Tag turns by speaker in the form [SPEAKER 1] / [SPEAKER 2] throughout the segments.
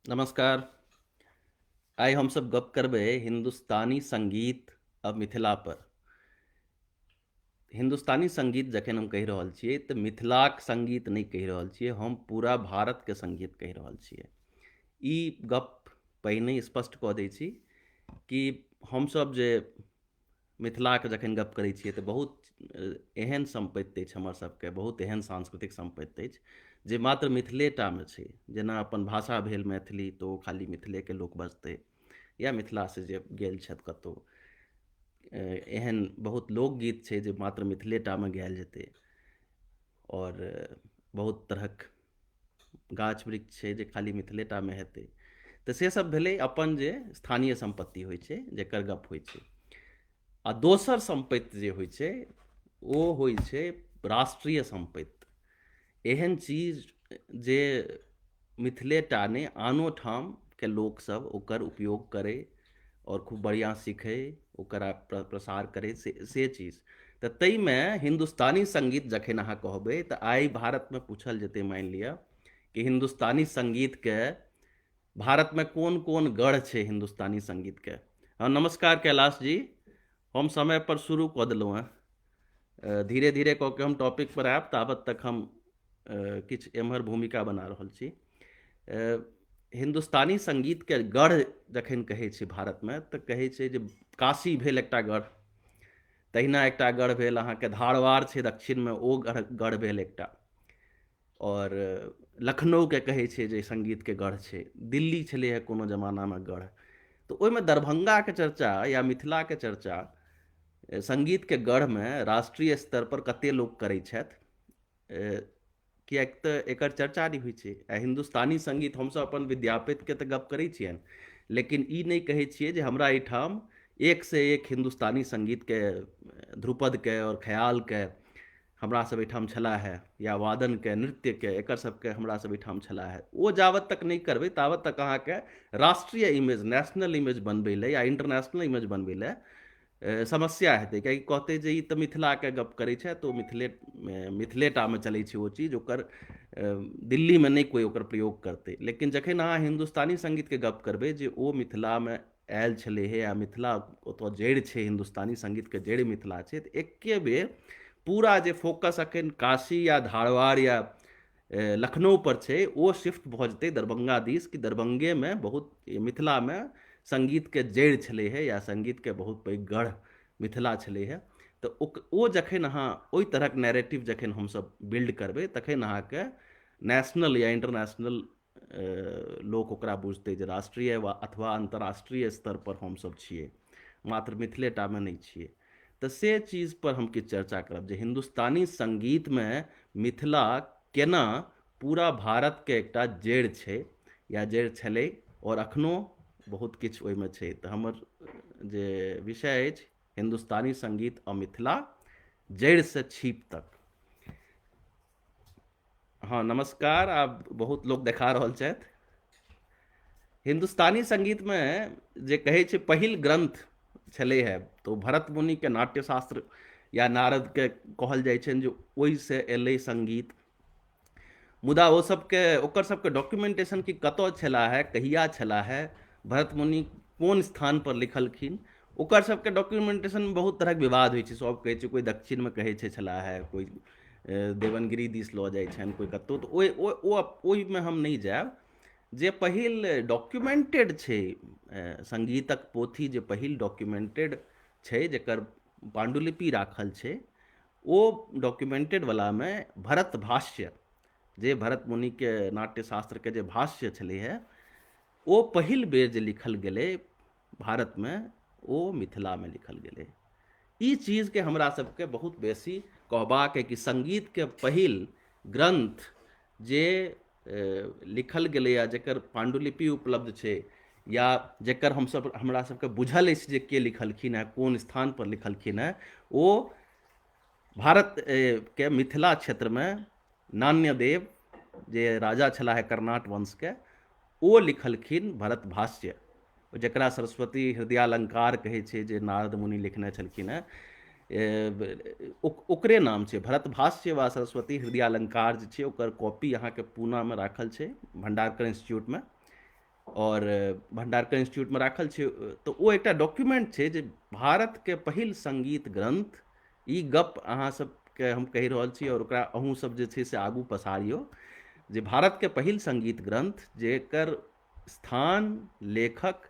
[SPEAKER 1] नमस्कार। आइ हमसभ गप करबै हिन्दुस्तानी सङ्गीत आ मिथिला पर। हिन्दुस्तानी सङ्गीत जखन हम कहि रहल छियै तऽ मिथिलाक सङ्गीत नहि कहि रहल छियै, हम पूरा भारतके सङ्गीत कहि रहल छियै। ई गप पहिने स्पष्ट कऽ दै छी कि हमसभ जे मिथिलाके जखन गप करै छियै तऽ बहुत एहन सम्पत्ति अछि हमर सबके, बहुत एहन सांस्कृतिक सम्पत्ति अछि जे मात्र मिथिलेटामे छै। जेना अपन भाषा भेल मैथिली, तऽ ओ खाली मिथिलेके लोक बजतै या मिथिलासँ जे गेल छथि कतहु। एहन बहुत लोकगीत छै जे मात्र मिथिलेटामे गायल जेतै, आओर बहुत तरहक गाछ वृक्ष छै जे खाली मिथिलेटामे हेतै। तऽ से सब भेलै अपन जे स्थानीय सम्पत्ति होइ छै जकर गप होइ छै। आ दोसर सम्पत्ति जे होइ छै ओ होइ छै राष्ट्रीय सम्पत्ति। एहन चीज जे मिथिलेटा नहि आनो ठामके लोकसभ ओकर उपयोग करै आओर खूब बढ़िआँ सीखै, ओकरा प्रसार करै, से चीज। तऽ ताहिमे हिन्दुस्तानी सङ्गीत जखन अहाँ कहबै तऽ आइ भारतमे पूछल जेतै, मानि लिअ कि हिन्दुस्तानी सङ्गीतके भारतमे कोन कोन गढ़ छै हिन्दुस्तानी सङ्गीतके। हँ, नमस्कार कैलाश जी, हम समयपर शुरू कऽ देलहुँ हेँ। धीरे धीरे कऽ के हम टॉपिक पर आयब, ताबत तक हम किछु एम्हर भूमिका बना रहल छी। हिन्दुस्तानी सङ्गीतके गढ़ जखन कहै छै भारतमे तऽ कहै छै जे काशी भेल एकटा गढ़, तहिना एकटा गढ़ भेल अहाँके धारवाड़ छै दक्षिणमे, ओ गढ़ गढ़ भेल एकटा। आओर लखनऊके कहै छै जे सङ्गीतके गढ़ छै। दिल्ली छलै हँ कोनो जमानामे गढ़। तऽ ओहिमे दरभंगाके चर्चा या मिथिलाके चर्चा सङ्गीतके गढ़मे राष्ट्रीय स्तर पर कतेक लोक करै छथि, किएक तऽ एकर चर्चा नहि होइ छै। आ हिन्दुस्तानी सङ्गीत हमसभ अपन विद्यापतिके तऽ गप करै छियनि, लेकिन ई नहि कहै छियै जे हमरा एहिठाम एकसँ एक हिन्दुस्तानी सङ्गीतके ध्रुपदके आओर ख्यालके हमरा सब एहिठाम छला है, या वादनके, नृत्यके, एकर सबके हमरा सब एहिठाम छला है। ओ जाबत तक नहि करबै ताबत तक अहाँके राष्ट्रीय इमेज, नेशनल इमेज बनबै लए या इंटरनेशनल इमेज बनबै लए समस्या हेतै। किएकि कहतै जे ई तऽ मिथिलाके गप करै छै तऽ ओ मिथिले मिथिलेटामे चलै छै ओ चीज, ओकर दिल्लीमे नहि कोइ ओकर प्रयोग करतै। लेकिन जखन अहाँ हिन्दुस्तानी सङ्गीतके गप करबै जे ओ मिथिलामे आयल छलै हे, आ मिथिला ओतऽ जड़ि छै, हिन्दुस्तानी सङ्गीतके जड़ि मिथिला छै, तऽ एके बेर पूरा जे फोकस अखन काशी या धारवाड़ या लखनऊ पर छै ओ शिफ्ट भऽ जेतै दरभंगा दिस, कि दरभंगेमे बहुत मिथिलामे सङ्गीतके जड़ि छलै हे या सङ्गीतके बहुत पैघ गढ़ मिथिला छलै हे। तऽ ओ जखन अहाँ ओहि तरहक नैरेटिव जखन हमसभ बिल्ड करबै तखन अहाँके नेशनल या इंटरनेशनल लोक ओकरा बुझतै जे राष्ट्रीय वा अथवा अन्तर्राष्ट्रीय स्तर पर हमसभ छियै, मात्र मिथिलेटामे नहि छियै। तऽ से चीज पर हम किछु चर्चा करब जे हिन्दुस्तानी सङ्गीतमे मिथिला केना पूरा भारतके एकटा जड़ि छै या जड़ि छलै, आओर अखनो बहुत किछु ओहिमे छै। तऽ हमर जे विषय अछि हिन्दुस्तानी सङ्गीत आ मिथिला जड़िसँ छीप तक। हँ, नमस्कार। आब बहुत लोक देखा रहल छथि। हिन्दुस्तानी सङ्गीतमे जे कहै छै पहिल ग्रन्थ छलै हे तऽ ओ भरत मुनिके नाट्यशास्त्र या नारदके कहल जाइ छनि जे ओहिसँ एलै सङ्गीत। मुदा ओ सबके ओकर सबके डॉक्यूमेंटेशन कि कतऽ छला है, कहिया छला है, भरत मुनि कोन स्थान पर लिखलखिन, ओकर सबके डॉक्यूमेंटेशन बहुत तरहक विवाद होइ छै। सब कहै छै, कोइ दक्षिणमे कहै छै छला है, कोइ देवनगिरी दिस लऽ जाइ छनि, कोइ कतहु। तऽ ओहि ओहिमे हम नहि जायब। जे पहिल डॉक्यूमेंटेड छै सङ्गीतक पोथी, जे पहिल डॉक्यूमेंटेड छै जकर पाण्डुलिपि राखल छै, ओ डॉक्यूमेंटेड वलामे भरत भाष्य, जे भरत मुनिके नाट्यशास्त्रके जे भाष्य छलै हे, ओ पहिल बेर जे लिखल गेलै भारतमे ओ मिथिलामे लिखल गेलै। ई चीजके हमरा सबके बहुत बेसी कहबाक अइ कि सङ्गीतके पहिल ग्रन्थ जे लिखल गेलैए, जकर पाण्डुलिपि उपलब्ध छै या जकर हमसब हमरा सबके बुझल अछि जे के लिखलखिन हेँ, कोन स्थानपर लिखलखिन हेँ, ओ भारत के मिथिला क्षेत्रमे नान्यदेव जे राजा छलाह हे कर्णाट वंशके, ओ लिखलखिन भरत भाष्य, जकरा सरस्वती हृदयालंकार कहै छै, जे नारद मुनि लिखने छलखिन हेँ, ओकरे नाम छै भरत भाष्य वा सरस्वती हृदयालंकार जे छै। ओकर कॉपी अहाँके पूनामे राखल छै भण्डारकर इंस्टीट्यूटमे। आओर भण्डारकर इन्स्टिट्यूटमे राखल छै। तऽ ओ एकटा डॉक्यूमेंट छै जे भारतके पहिल सङ्गीत ग्रन्थ। ई गप अहाँ सबके हम कहि रहल छी आओर ओकरा अहूँ सब जे छै से आगू पसारियौ जे भारतके पहिल सङ्गीत ग्रन्थ जेकर स्थान, लेखक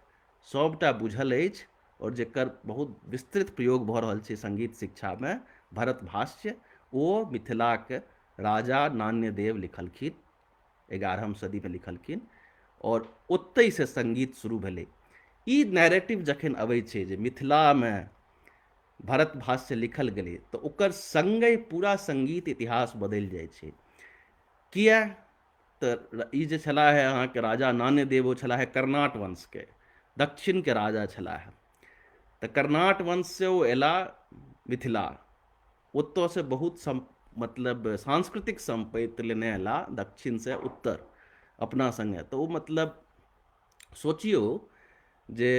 [SPEAKER 1] सबटा बुझल अछि आओर जेकर बहुत विस्तृत प्रयोग भऽ रहल छै सङ्गीत शिक्षामे, भरत भाष्य, ओ मिथिलाके राजा नान्यदेव लिखलखिन, 11हम सदीमे लिखलखिन आओर ओतहिसँ सङ्गीत शुरू भेलै। ई नैरेटिव जखन अबै छै जे मिथिलामे भरत भाष्य लिखल गेलै तऽ ओकर सङ्गे पूरा सङ्गीत इतिहास बदलि जाइ छै। किया तऽ ई जे छलाह है अहाँके राजा नान्यदेव, ओ छलाह है कर्णाट वंशके, दक्षिणके राजा छलाह है। तऽ कर्णाट वंशसँ ओ अयला मिथिला, ओतऽसँ बहुत मतलब सांस्कृतिक सम्पत्ति लेने अयला दक्षिणसँ उत्तर अपना सङ्गे। तऽ ओ मतलब सोचियौ जे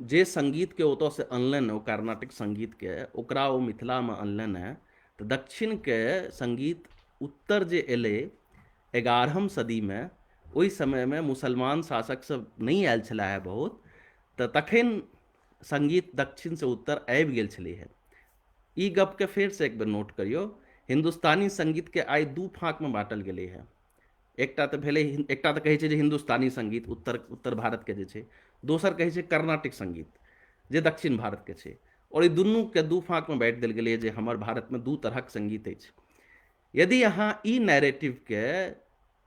[SPEAKER 1] जे सङ्गीतके ओतऽसँ अनलनि ओ कर्नाटक सङ्गीतके, ओकरा ओ मिथिलामे अनलनि हेँ। तऽ दक्षिणके सङ्गीत उत्तर जे एलै 11हम सदीमे, ओहि समयमे मुसलमान शासक सब नहि आयल छलाह हे बहुत, तऽ तखन सङ्गीत दक्षिणसँ उत्तर आबि गेल छलै हेँ। ई गपके फेरसँ एक बेर नोट करियौ, हिन्दुस्तानी सङ्गीतके आइ दू फाँकमे बाँटल गेलै हेँ। एकटा तऽ भेलै, एकटा तऽ कहै छै जे हिन्दुस्तानी सङ्गीत उत्तर उत्तर भारतके जे छै, दोसर कहै छै कर्नाटिक सङ्गीत जे दक्षिण भारतके छै। आओर ई दुनूके दू फाँकमे बाँटि देल गेलैए जे हमर भारतमे दू तरहक सङ्गीत अछि। यदि अहाँ ई नैरेटिवके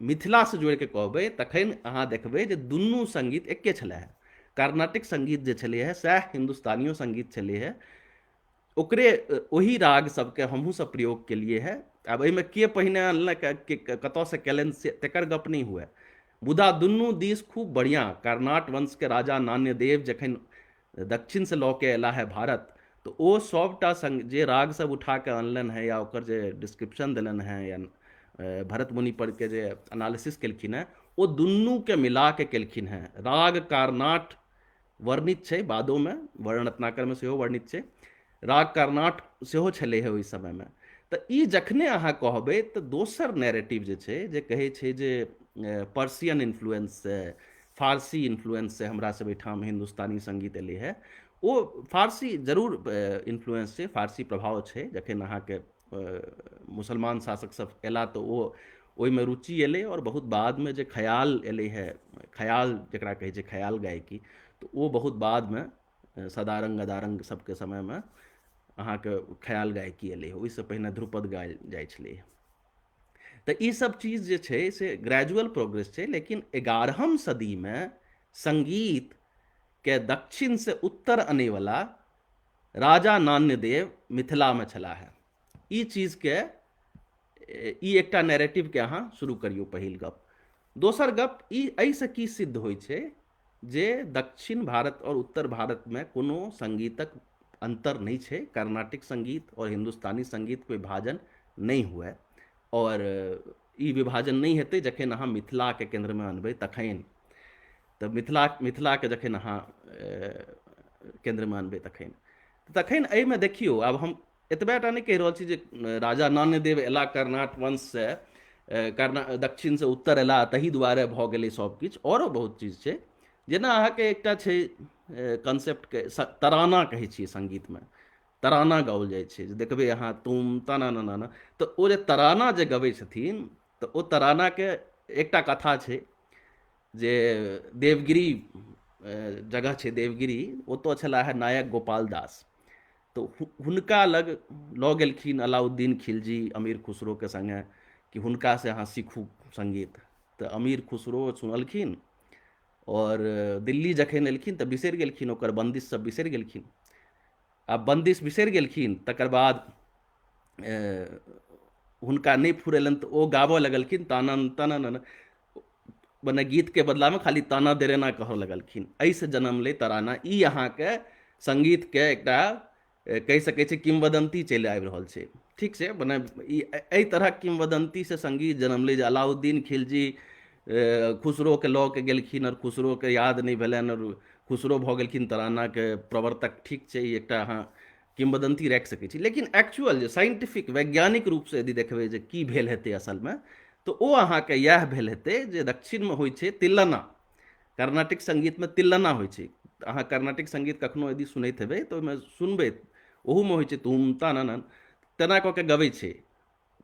[SPEAKER 1] मिथिलासँ जोड़िके कहबै तखन अहाँ देखबै जे दुनू सङ्गीत एके छलै हेँ। कर्नाटिक सङ्गीत जे छलै हेँ सएह हिन्दुस्तानियो सङ्गीत छलै हेँ, ओकरे ओही राग सबके हमहूँ सब प्रयोग केलिए हेँ। आब एहिमे के पहिने अनलक, के कतऽसँ केलनि से तकर गप नहि हुए, मुदा दुनू दिस खूब बढ़िआँ। कर्णाट वंशके राजा नान्यदेव जखन दक्षिणसँ लऽ के अयला है भारत, तऽ ओ सभटा सङ्ग जे राग सब उठा कऽ अनलनि हेँ या ओकर जे डिस्क्रिप्शन देलनि हेँ या भरत मुनि परके जे एनालिसिस केलखिन हेँ, ओ दुनूके मिला कऽ केलखिन हेँ। राग कार्नाट वर्णित छै बादोमे, वर्णरत्नाकरमे सेहो वर्णित छै, राग कर्णाट सेहो छलै हे ओहि समयमे। तऽ ई जखने अहाँ कहबै तऽ दोसर नैरेटिव जे छै जे कहै छै जे पर्सियन इन्फ्लुएंससँ, फारसी इन्फ्लुएंससँ हमरा सब एहिठाम हिन्दुस्तानी सङ्गीत एलै हे, ओ फारसी जरूर इन्फ्लुएंस छै, फारसी प्रभाव छै। जखन अहाँके मुसलमान शासक सब अयला तऽ ओ ओहिमे रुचि एलै आओर बहुत बादमे जे ख्याल एलै हे, ख्याल जकरा कहै छै ख्याल गायकी, तऽ ओ बहुत बादमे सदारङ्ग गदारङ्ग सबके समयमे अहाँके ख्याल गायकी एलै हे, ओहिसँ पहिने ध्रुपद गायल जाइ छलै हे। तऽ ई सब चीज जे छै से ग्रेजुअल प्रोग्रेस छै, लेकिन 11हम सदीमे सङ्गीतके दक्षिणसँ उत्तर अनैवला राजा नान्यदेव मिथिलामे छलाह हे। ई चीजके ई एकटा नैरेटिवके अहाँ शुरू करियौ, पहिल गप। दोसर गप ई एहिसँ की सिद्ध होइ छै जे दक्षिण भारत आओर उत्तर भारतमे कोनो सङ्गीतक अन्तर नहि छै, कर्नाटिक सङ्गीत आओर हिन्दुस्तानी सङ्गीतके विभाजन नहि हुए, आओर ई विभाजन नहि हेतै जखन अहाँ मिथिलाके केन्द्रमे अनबै तखन। तऽ मिथिलाके जखन अहाँ केन्द्रमे अनबै तखन तखन एहिमे देखियौ, आब हम एतबे टा नहि कहि रहल छी जे राजा नान्यदेव अयला कर्णाट वंशसँ, कर्णा दक्षिणसँ उत्तर अयला ताहि दुआरे भऽ गेलै सब किछु, आओरो बहुत चीज छै। जेना अहाँके एकटा छै कॉन्सेप्टके तराना कहै छियै सङ्गीतमे, तराना गाओल जाइ छै जे देखबै अहाँ तुम तना ना ना, तऽ ओ जे तराना जे गबै छथिन तऽ ओ तरानाके एकटा कथा छै जे देवगिरी जगह छै देवगिरी, ओतऽ छलाह है नायक गोपाल दास, तऽ हुनका लग लऽ गेलखिन अलाउद्दीन खिलजी अमीर खुसरोके सङ्गे कि हुनकासँ अहाँ सीखू सङ्गीत। तऽ अमीर खुसरो सुनलखिन आओर दिल्ली जखन एलखिन तऽ बिसरि गेलखिन, ओकर बन्दिश सब बिसरि गेलखिन। आ बन्दिश बिसरि गेलखिन तकर बाद हुनका नहि फुरेलनि तऽ ओ गाबऽ लगलखिन तानन तनन, मने गीतके बदलामे खाली ताना देरेना कहऽ लगलखिन। एहिसँ जनम लै तराना। ई अहाँके सङ्गीतके एकटा कहि सकै छी किंवदंती चलि आबि रहल छै, ठीक छै, मने ई एहि तरहक किंवदंतीसँ सङ्गीत जनम लै जे अलाउद्दीन खिलजी खुसरोके लऽ के गेलखिन आओर खुसरोके याद नहि भेलनि आओर खुसरो भऽ गेलखिन तरानाके प्रवर्तक। ठीक छै, ई एकटा अहाँ किंवदंती राखि सकै छी, लेकिन एक्चुअल जे साइंटिफिक वैज्ञानिक रूपसँ यदि देखबै जे की भेल हेतै असलमे, तऽ ओ अहाँके इएह भेल हेतै जे दक्षिणमे होइ छै तिल्लना, कर्नाटिक सङ्गीतमे तिल्लना होइ छै। अहाँ कर्नाटिक सङ्गीत कखनो यदि सुनैत हेबै तऽ ओहिमे सुनबै, ओहूमे होइ छै तुम ता ना तेना कऽ के गबै छै।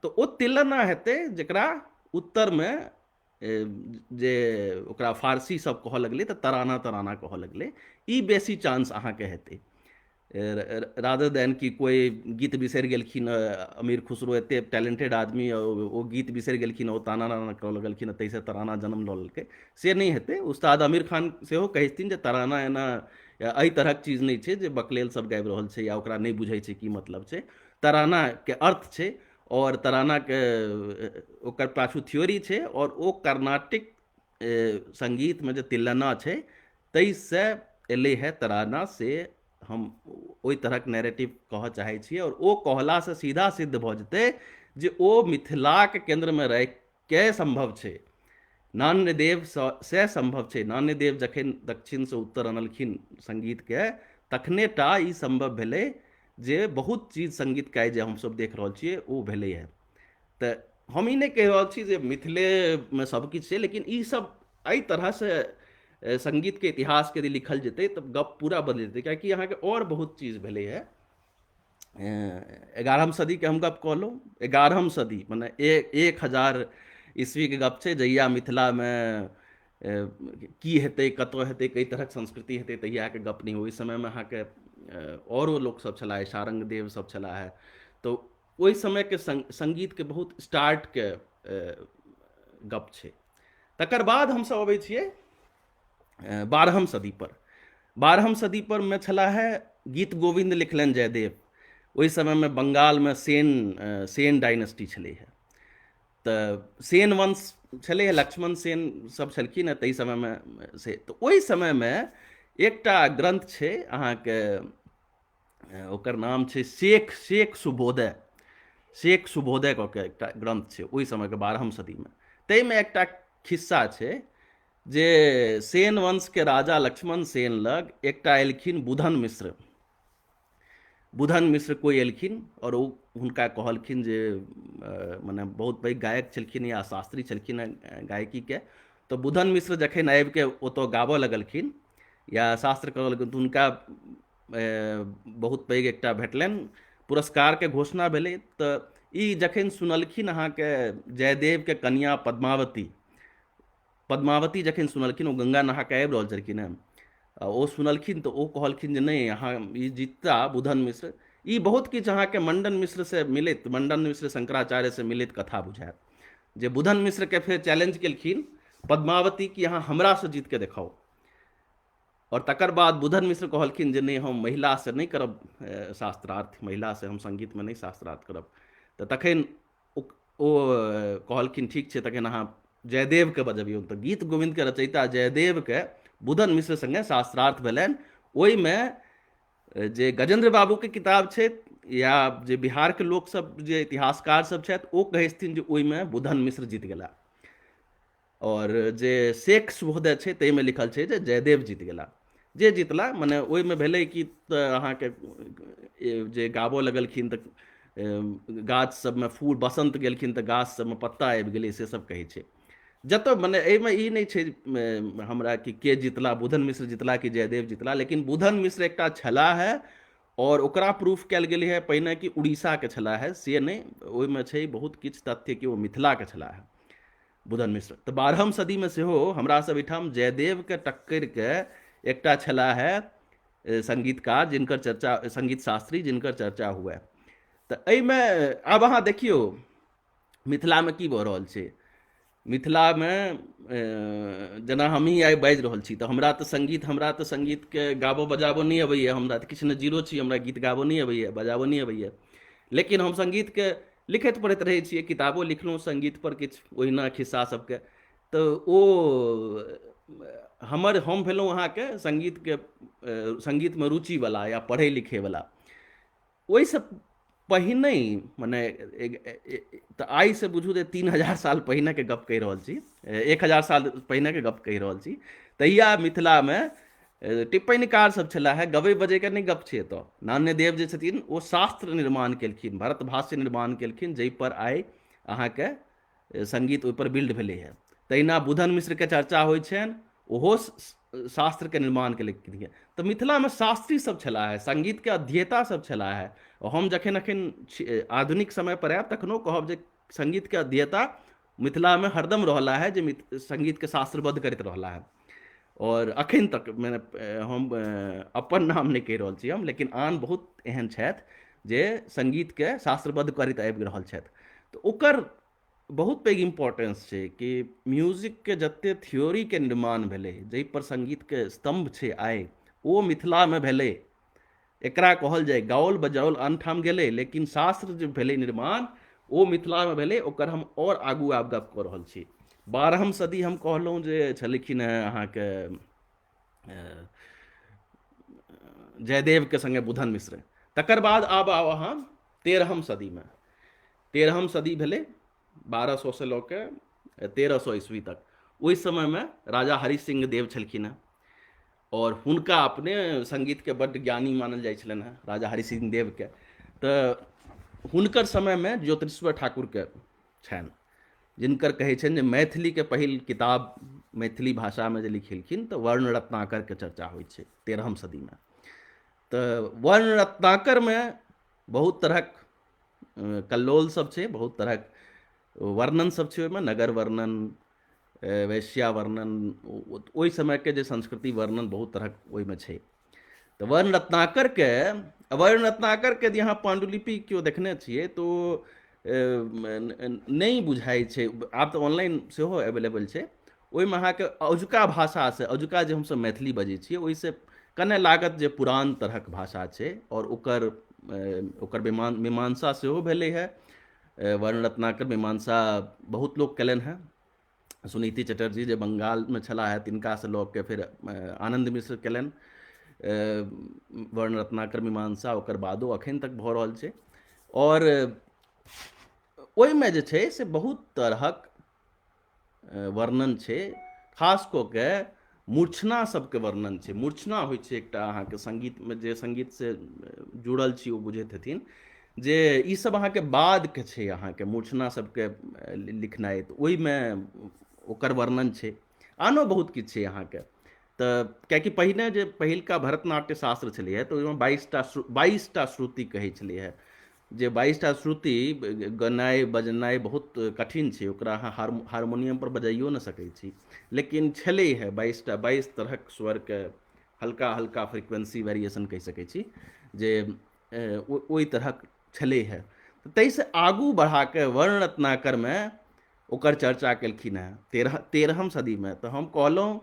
[SPEAKER 1] तऽ ओ तिल्लना हेतै जकरा उत्तरमे जे ओकरा फारसी सब कहऽ लगलै तऽ तराना तराना कहऽ लगलै। ई बेसी चांस अहाँके हेतै रादर देन कि कोइ गीत बिसरि गेलखिन। अमीर खुसरो एते टैलेंटेड आदमी, ओ गीत बिसरि गेलखिन, ओ ताना नाना करऽ लगलखिन, ताहिसँ तराना जन्म लऽ लेलकै, से नहि हेतै। उस्ताद अमीर खान सेहो कहै छथिन जे तराना एना एहि तरहक चीज नहि छै जे बकलेल सब गाबि रहल छै या ओकरा नहि बुझै छै की मतलब छै। तरानाके अर्थ छै आओर तरानाके ओकर पाछू थ्योरी छै, आओर ओ कर्नाटिक सङ्गीतमे जे तिल्लना छै ताहिसँ एलै हे तराना। से हम ओहि तरहक नैरेटिव कहऽ चाहै छी, आओर ओ कहलासँ सीधा सिद्ध भऽ जेतै जे ओ मिथिलाक केन्द्रमे राखिके सम्भव छै, नान्यदेव से सम्भव छै। नान्यदेव जखन दक्षिणसँ उत्तर अनलखिन सङ्गीतके, तखने टा ई सम्भव भेलै जे बहुत चीज सङ्गीतके आइ जे हमसभ देख रहल छियै ओ भेलै हँ। तऽ हम ई नहि कहि रहल छी जे मिथिलेमे सभकिछु छै, लेकिन ईसभ एहि तरहसँ सङ्गीतके इतिहासके यदि लिखल जेतै तऽ गप पूरा बदलि जेतै, कियाकि अहाँके आओर बहुत चीज भेलै हँ। 11हम सदीके हम गप कहलहुँ, 11हम सदी मने 1000 ईस्वीके गप छै, जहिया मिथिलामे की हेतै, कतऽ हेतै, कई तरहक संस्कृति हेतै, तहियाके गप नहि। ओहि समयमे अहाँके आओरो लोकसभ छलाह, सारङ्ग देव सब छलाह, तऽ ओहि समयके सङ्गीतके बहुत स्टार्टके गप छै। तकर बाद हमसभ अबै छियै 12हम सदीपर। 12हम सदीपर मे छलाह है गीत गोविन्द लिखलनि जयदेव। ओहि समयमे बंगालमे सेन सेन डायनेस्टी छलै हे, तऽ सेन वंश छलै हे, लक्ष्मण सेन सब छलखिन हेँ ताहि समयमे से। तऽ ओहि समयमे एकटा ग्रन्थ छै अहाँके, ओकर नाम छै शेख शेख सुबोधय, शेख सुबोधय कऽ के एकटा ग्रन्थ छै ओहि समयके 12हम सदीमे। ताहिमे एकटा खिस्सा छै जे सेन वंशके राजा लक्ष्मण सेन लग एकटा एलखिन बुधन मिश्र। बुधन मिश्र कोइ एलखिन आओर ओ हुनका कहलखिन जे मने बहुत पैघ गायक छलखिन या शास्त्री छलखिन गायकीके। तऽ बुधन मिश्र जखन आबिके ओतऽ गाबऽ लगलखिन या शास्त्र करऽ लगलखिन तऽ हुनका बहुत पैघ एकटा भेटलनि पुरस्कारके घोषणा भेलै। तऽ ई जखन सुनलखिन अहाँके जयदेवके कनिया पद्मावती, पद्मावती जखन सुनलखिन, ओ गंगा नहा कऽ आबि रहल छलखिन हेँ, आ ओ सुनलखिन तऽ ओ कहलखिन जे नहि, अहाँ ई जितता बुधन मिश्र। ई बहुत किछु अहाँके मण्डन मिश्रसँ मिलैत, मण्डन मिश्र शंकराचार्यसँ मिलैत कथा बुझायत जे बुधन मिश्रके फेर चैलेंज केलखिन पद्मावती कि अहाँ हमरासँ जीत कऽ देखाउ। आओर तकर बाद बुधन मिश्र कहलखिन जे नहि, हम महिलासँ नहि करब शास्त्रार्थ, महिलासँ हम सङ्गीतमे नहि शास्त्रार्थ करब। तऽ तखन ओ कहलखिन ठीक छै, तखन अहाँ जयदेवके बजबियौ। तऽ गीत गोविन्दके रचयिता जयदेवके बुधन मिश्र सङ्गे शास्त्रार्थ भेलनि। ओहिमे जे गजेन्द्र बाबूके किताब छै या जे बिहारके लोकसभ जे इतिहासकार सब छथि ओ कहै छथिन जे ओहिमे बुधन मिश्र जीत गेला, आओर जे शेख सुहोदय छै ताहिमे लिखल छै जे जयदेव जीत गेला। जे जितला मने ओहिमे भेलै कि तऽ अहाँके जे गाबऽ लगलखिन तऽ गाछ सबमे फूल, बसन्त गेलखिन तऽ गाछ सबमे पत्ता आबि गेलै, से सब कहै छै। जतऽ मने एहिमे ई नहि छै हमरा कि के जितला, बुधन मिश्र जितला कि जयदेव जितला, लेकिन बुधन मिश्र एकटा छलाह है आओर ओकरा प्रूफ कयल गेलै है पहिने कि उड़ीसाके छलाह है, से नहि, ओहिमे छै बहुत किछु तथ्य कि ओ मिथिलाके छलाह है बुधन मिश्र। तऽ 12हम सदीमे सेहो हमरा सब एहिठाम जयदेवके टक्करिके एकटा छलाह है सङ्गीतकार जिनकर चर्चा, सङ्गीत शास्त्री जिनकर चर्चा हुए। तऽ एहिमे आब अहाँ देखियौ मिथिलामे की भऽ रहल छै। मिथिलामे जेना हमही आइ बाजि रहल छी तऽ हमरा तऽ सङ्गीत, हमरा तऽ सङ्गीतके गाबऽ बजाबऽ नहि अबैए, हमरा तऽ किछु ने जीरो छी, हमरा गीत गाबऽ नहि अबैए, बजाबऽ नहि अबैए, लेकिन हम सङ्गीतके लिखैत पढ़ैत रहै छियै, किताबो लिखलहुँ सङ्गीतपर किछु ओहिना खिस्सा सबके। तऽ ओ हमर, हम भेलहुँ अहाँके सङ्गीतके, सङ्गीतमे रुचिवला या पढ़ै लिखैवला। ओहिसँ पहिने मने तऽ आइसँ बुझू जे 3000 साल पहिनेके गप कहि रहल छी, 1000 साल पहिनेके गप कहि रहल छी। तहिया मिथिलामे टिप्पणीकार सब छलाह है, गबै बजैके नहि गप छै एतऽ। नान्यदेव जे छथिन ओ शास्त्र निर्माण केलखिन, भरत भाष्य निर्माण केलखिन, जाहिपर आइ अहाँके सङ्गीत ओहिपर बिल्ड भेलै हँ। तहिना बुधन मिश्रके चर्चा होइ छनि, ओहो शास्त्रके निर्माण केलखिन हेँ। तऽ मिथिलामे शास्त्री सब छलाह हे, सङ्गीतके अध्येता सब छलाह हे। हम जखन एखन आधुनिक समयपर आयब तखनो कहब जे सङ्गीतके अध्येता मिथिलामे हरदम रहला हे, जे सङ्गीतके शास्त्रबद्ध करैत रहला हे। आओर अखन तक मने हम अपन नाम नहि कहि रहल छी हम, लेकिन आन बहुत एहन छथि जे सङ्गीतके शास्त्रबद्ध करैत आबि रहल छथि। तऽ ओकर बहुत पैघ इम्पोर्टेंस छै कि म्यूजिकके जते थ्योरीके निर्माण भेलै, जाहिपर सङ्गीतके स्तम्भ छै आइ, ओ मिथिलामे भेलै। एकरा कहल जाय गाओल बजाओल आनठाम गेलै, लेकिन शास्त्र जे भेलै निर्माण ओ मिथिलामे भेलै। ओकर हम आओर आगू आब गप कऽ रहल छी। 12हम सदी हम कहलहुँ जे छलखिन हेँ अहाँके जयदेवके सङ्गे बुधन मिश्र। तकर बाद आब आउ अहाँ 13हम सदीमे। 13हम सदी भेलै 1200सँ लऽ कऽ 1300 ईस्वी तक। ओहि समयमे राजा हरि सिंह देव छलखिन हेँ आओर हुनका अपने सङ्गीतके बड्ड ज्ञानी मानल जाइ छलनि हेँ राजा हरि सिंह देवके। तऽ हुनकर समयमे ज्योतिश्वर ठाकुरके छनि, जिनकर कहै छनि जे मैथिलीके पहिल किताब मैथिली भाषामे जे लिखेलखिन तऽ वर्ण रत्नाकरके चर्चा होइ छै 13हम सदीमे। तऽ वर्ण रत्नाकरमे बहुत तरहक कल्लोल सब छै, बहुत तरहक वर्णन सब छै ओहिमे, नगर वर्णन, वैश्या वर्णन, ओहि समयके जे संस्कृति वर्णन बहुत तरहक ओहिमे छै। तऽ वर्ण रत्नाकरके, वर्ण रत्नाकरके यदि अहाँ पाण्डुलिपि केओ देखने छियै तऽ ओ नहि बुझाइ छै। आब तऽ ऑनलाइन सेहो एवेलेबल छै। ओहिमे अहाँके अजुका भाषासँ, अजुका जे हमसभ मैथिली बजै छियै ओहिसँ कने लागत जे पुरान तरहक भाषा छै। आओर ओकर ओकर मीमांसा सेहो भेलै हेँ। वर्ण रत्नाकर मीमांसा बहुत लोक कयलनि हेँ। सुनीति चटर्जी जे बंगालमे छलाह हे तिनकासँ लऽ के फेर आनन्द मिश्र कयलनि वर्ण रत्नाकर मीमांसा। ओकर बादो अखन तक भऽ रहल छै। आओर ओहिमे जे छै से बहुत तरहक वर्णन छै, खास कऽ के मूर्छना सबके वर्णन छै। मूर्छना होइ छै एकटा अहाँके सङ्गीतमे, जे सङ्गीतसँ जुड़ल छी ओ बुझैत हेथिन जे ई सब अहाँके बादके छै। अहाँके मूर्छना सबके लिखनाइ तऽ ओहिमे ओकर वर्णन छै। आनो बहुत किछु छै अहाँके। तऽ कियाकि पहिने जे पहिलका भरतनाट्य शास्त्र छलैए तऽ ओहिमे 22टा श्रुति कहै छलै हे, जे 22टा श्रुति गेनाइ बजनाइ बहुत कठिन छै। ओकरा अहाँ हारमोनियमपर बजाइयो नहि सकै छी, लेकिन छलै हे 22टा, 22 तरहक स्वरके हल्का हल्का फ्रिक्वेन्सी वेरिएशन कहि सकै छी जे ओहि तरहक छलै हे। ताहिसँ आगू बढ़ाके वर्ण रत्नाकरमे ओकर चर्चा केलखिन हेँ 13हम सदीमे। तऽ हम कहलहुँ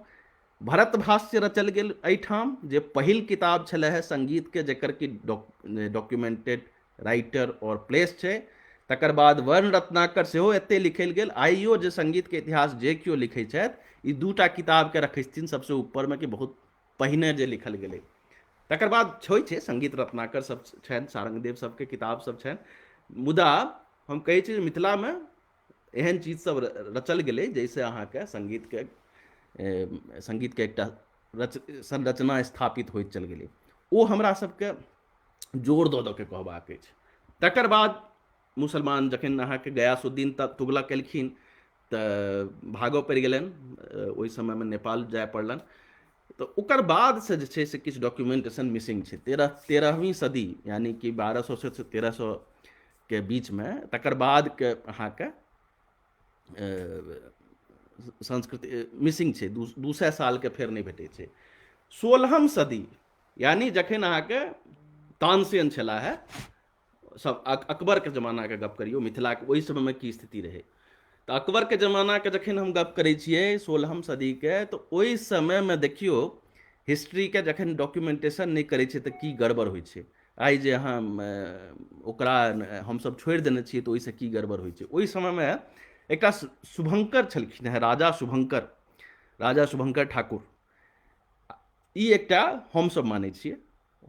[SPEAKER 1] भरत भाष्य रचल गेल एहिठाम, जे पहिल किताब छलै हे सङ्गीतके, जकर कि डॉक्यूमेंटेड राइटर आओर प्लेस छै। तकर बाद वर्ण रत्नाकर सेहो एते लिखल गेल। आइयो जे सङ्गीतके इतिहास जे केओ लिखै छथि ई दूटा किताबके रखै छथिन सबसँ ऊपरमे कि बहुत पहिने जे लिखल गेलै। तकर बाद होइ छै सङ्गीत रत्नाकर सब छनि, सारंगदेव सबके किताब सब छनि। मुदा हम कहै छी जे मिथिलामे एहन चीज सब रचल गेलै जाहिसँ अहाँके सङ्गीतके सङ्गीतके एकटा संरचना स्थापित होइत चलि गेलै। ओ हमरा सबके जोर दऽ दऽ के कहबाक अछि। तकर बाद मुसलमान जखन अहाँके गयासुद्दीन तुगलक एलखिन तऽ भागऽ पड़ि गेलनि, ओहि समयमे नेपाल जाय पड़लनि। तऽ ओकर बादसँ जे छै से किछु डॉक्यूमेंटेशन मिसिंग छै। 13वीं सदी यानि कि 1200 से 1300 के बीचमे, तकर बादके अहाँके संस्कृति मिसिंग छै। 200 सालके फेर नहि भेटै छै। 16हम सदी यानि जखन अहाँके तानसेन छलाह हे, सब अकबरके जमानाके गप करियौ, मिथिलाके ओहि समयमे की स्थिति रहै। तऽ अकबरके जमानाके जखन हम गप करै छियै 16हम सदीके, तऽ ओहि समयमे देखियौ हिस्ट्रीके जखन डॉक्यूमेंटेशन नहि करै छै तऽ की गड़बड़ होइ छै। आइ जे अहाँ ओकरा हमसब छोड़ि देने छियै तऽ ओहिसँ की गड़बड़ होइ छै। ओहि समयमे एकटा शुभङ्कर छलखिन हेँ, राजा शुभङ्कर, राजा शुभङ्कर ठाकुर। ई एकटा हमसब मानै छियै,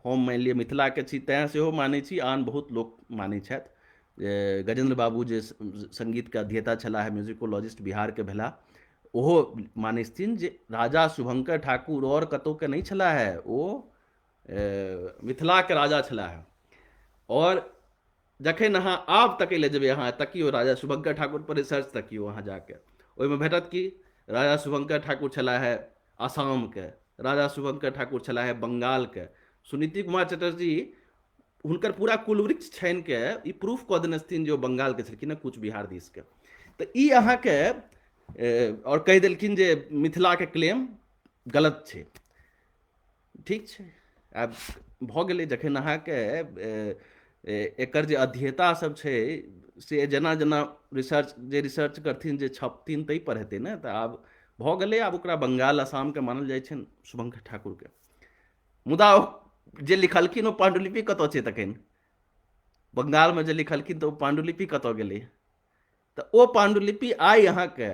[SPEAKER 1] हम मानि लिअ मिथिलाके छी तैँ सेहो मानै छी, आन बहुत लोक मानै छथि। जे गजेन्द्र बाबू जे सङ्गीतके अध्येता छलाह, म्यूजिकोलॉजिस्ट बिहारके भेलाह, ओहो मानै छथिन जे राजा शुभङ्कर ठाकुर आओर कतहुके नहि छलाह हे, ओ मिथिलाके राजा छलाह हे। आओर जखन अहाँ आब तकै लए जेबै, अहाँ तकियौ राजा शुभङ्कर ठाकुर पर रिसर्च तकियौ अहाँ जाके, ओहिमे भेटत कि राजा शुभङ्कर ठाकुर छलाह हे आसामके, राजा शुभंकर ठाकुर छलाह हे बंगालके। सुनीति कुमार चटर्जी हुनकर पूरा कुलवृक्ष छानिके ई प्रूफ कऽ देने छथिन जे ओ बंगालके छलखिन हेँ, कूच बिहार दिसके। तऽ ई अहाँके आओर कहि देलखिन जे मिथिलाके क्लेम गलत छै। ठीक छै, आब भऽ गेलै। जखन अहाँके एकर जे अध्येता सब छै से जेना जेना रिसर्च जे रिसर्च करथिन, जे छपथिन, ताहि पर हेतै ने। तऽ आब भऽ गेलै, आब ओकरा बंगाल आसामके मानल जाइ छनि शुभंकर ठाकुरके। मुदा ओ जे लिखलखिन ओ पाण्डुलिपि कतऽ छै? तखन बंगालमे जे लिखलखिन तऽ ओ पाण्डुलिपि कतऽ गेलै? तऽ ओ पाण्डुलिपि आइ अहाँके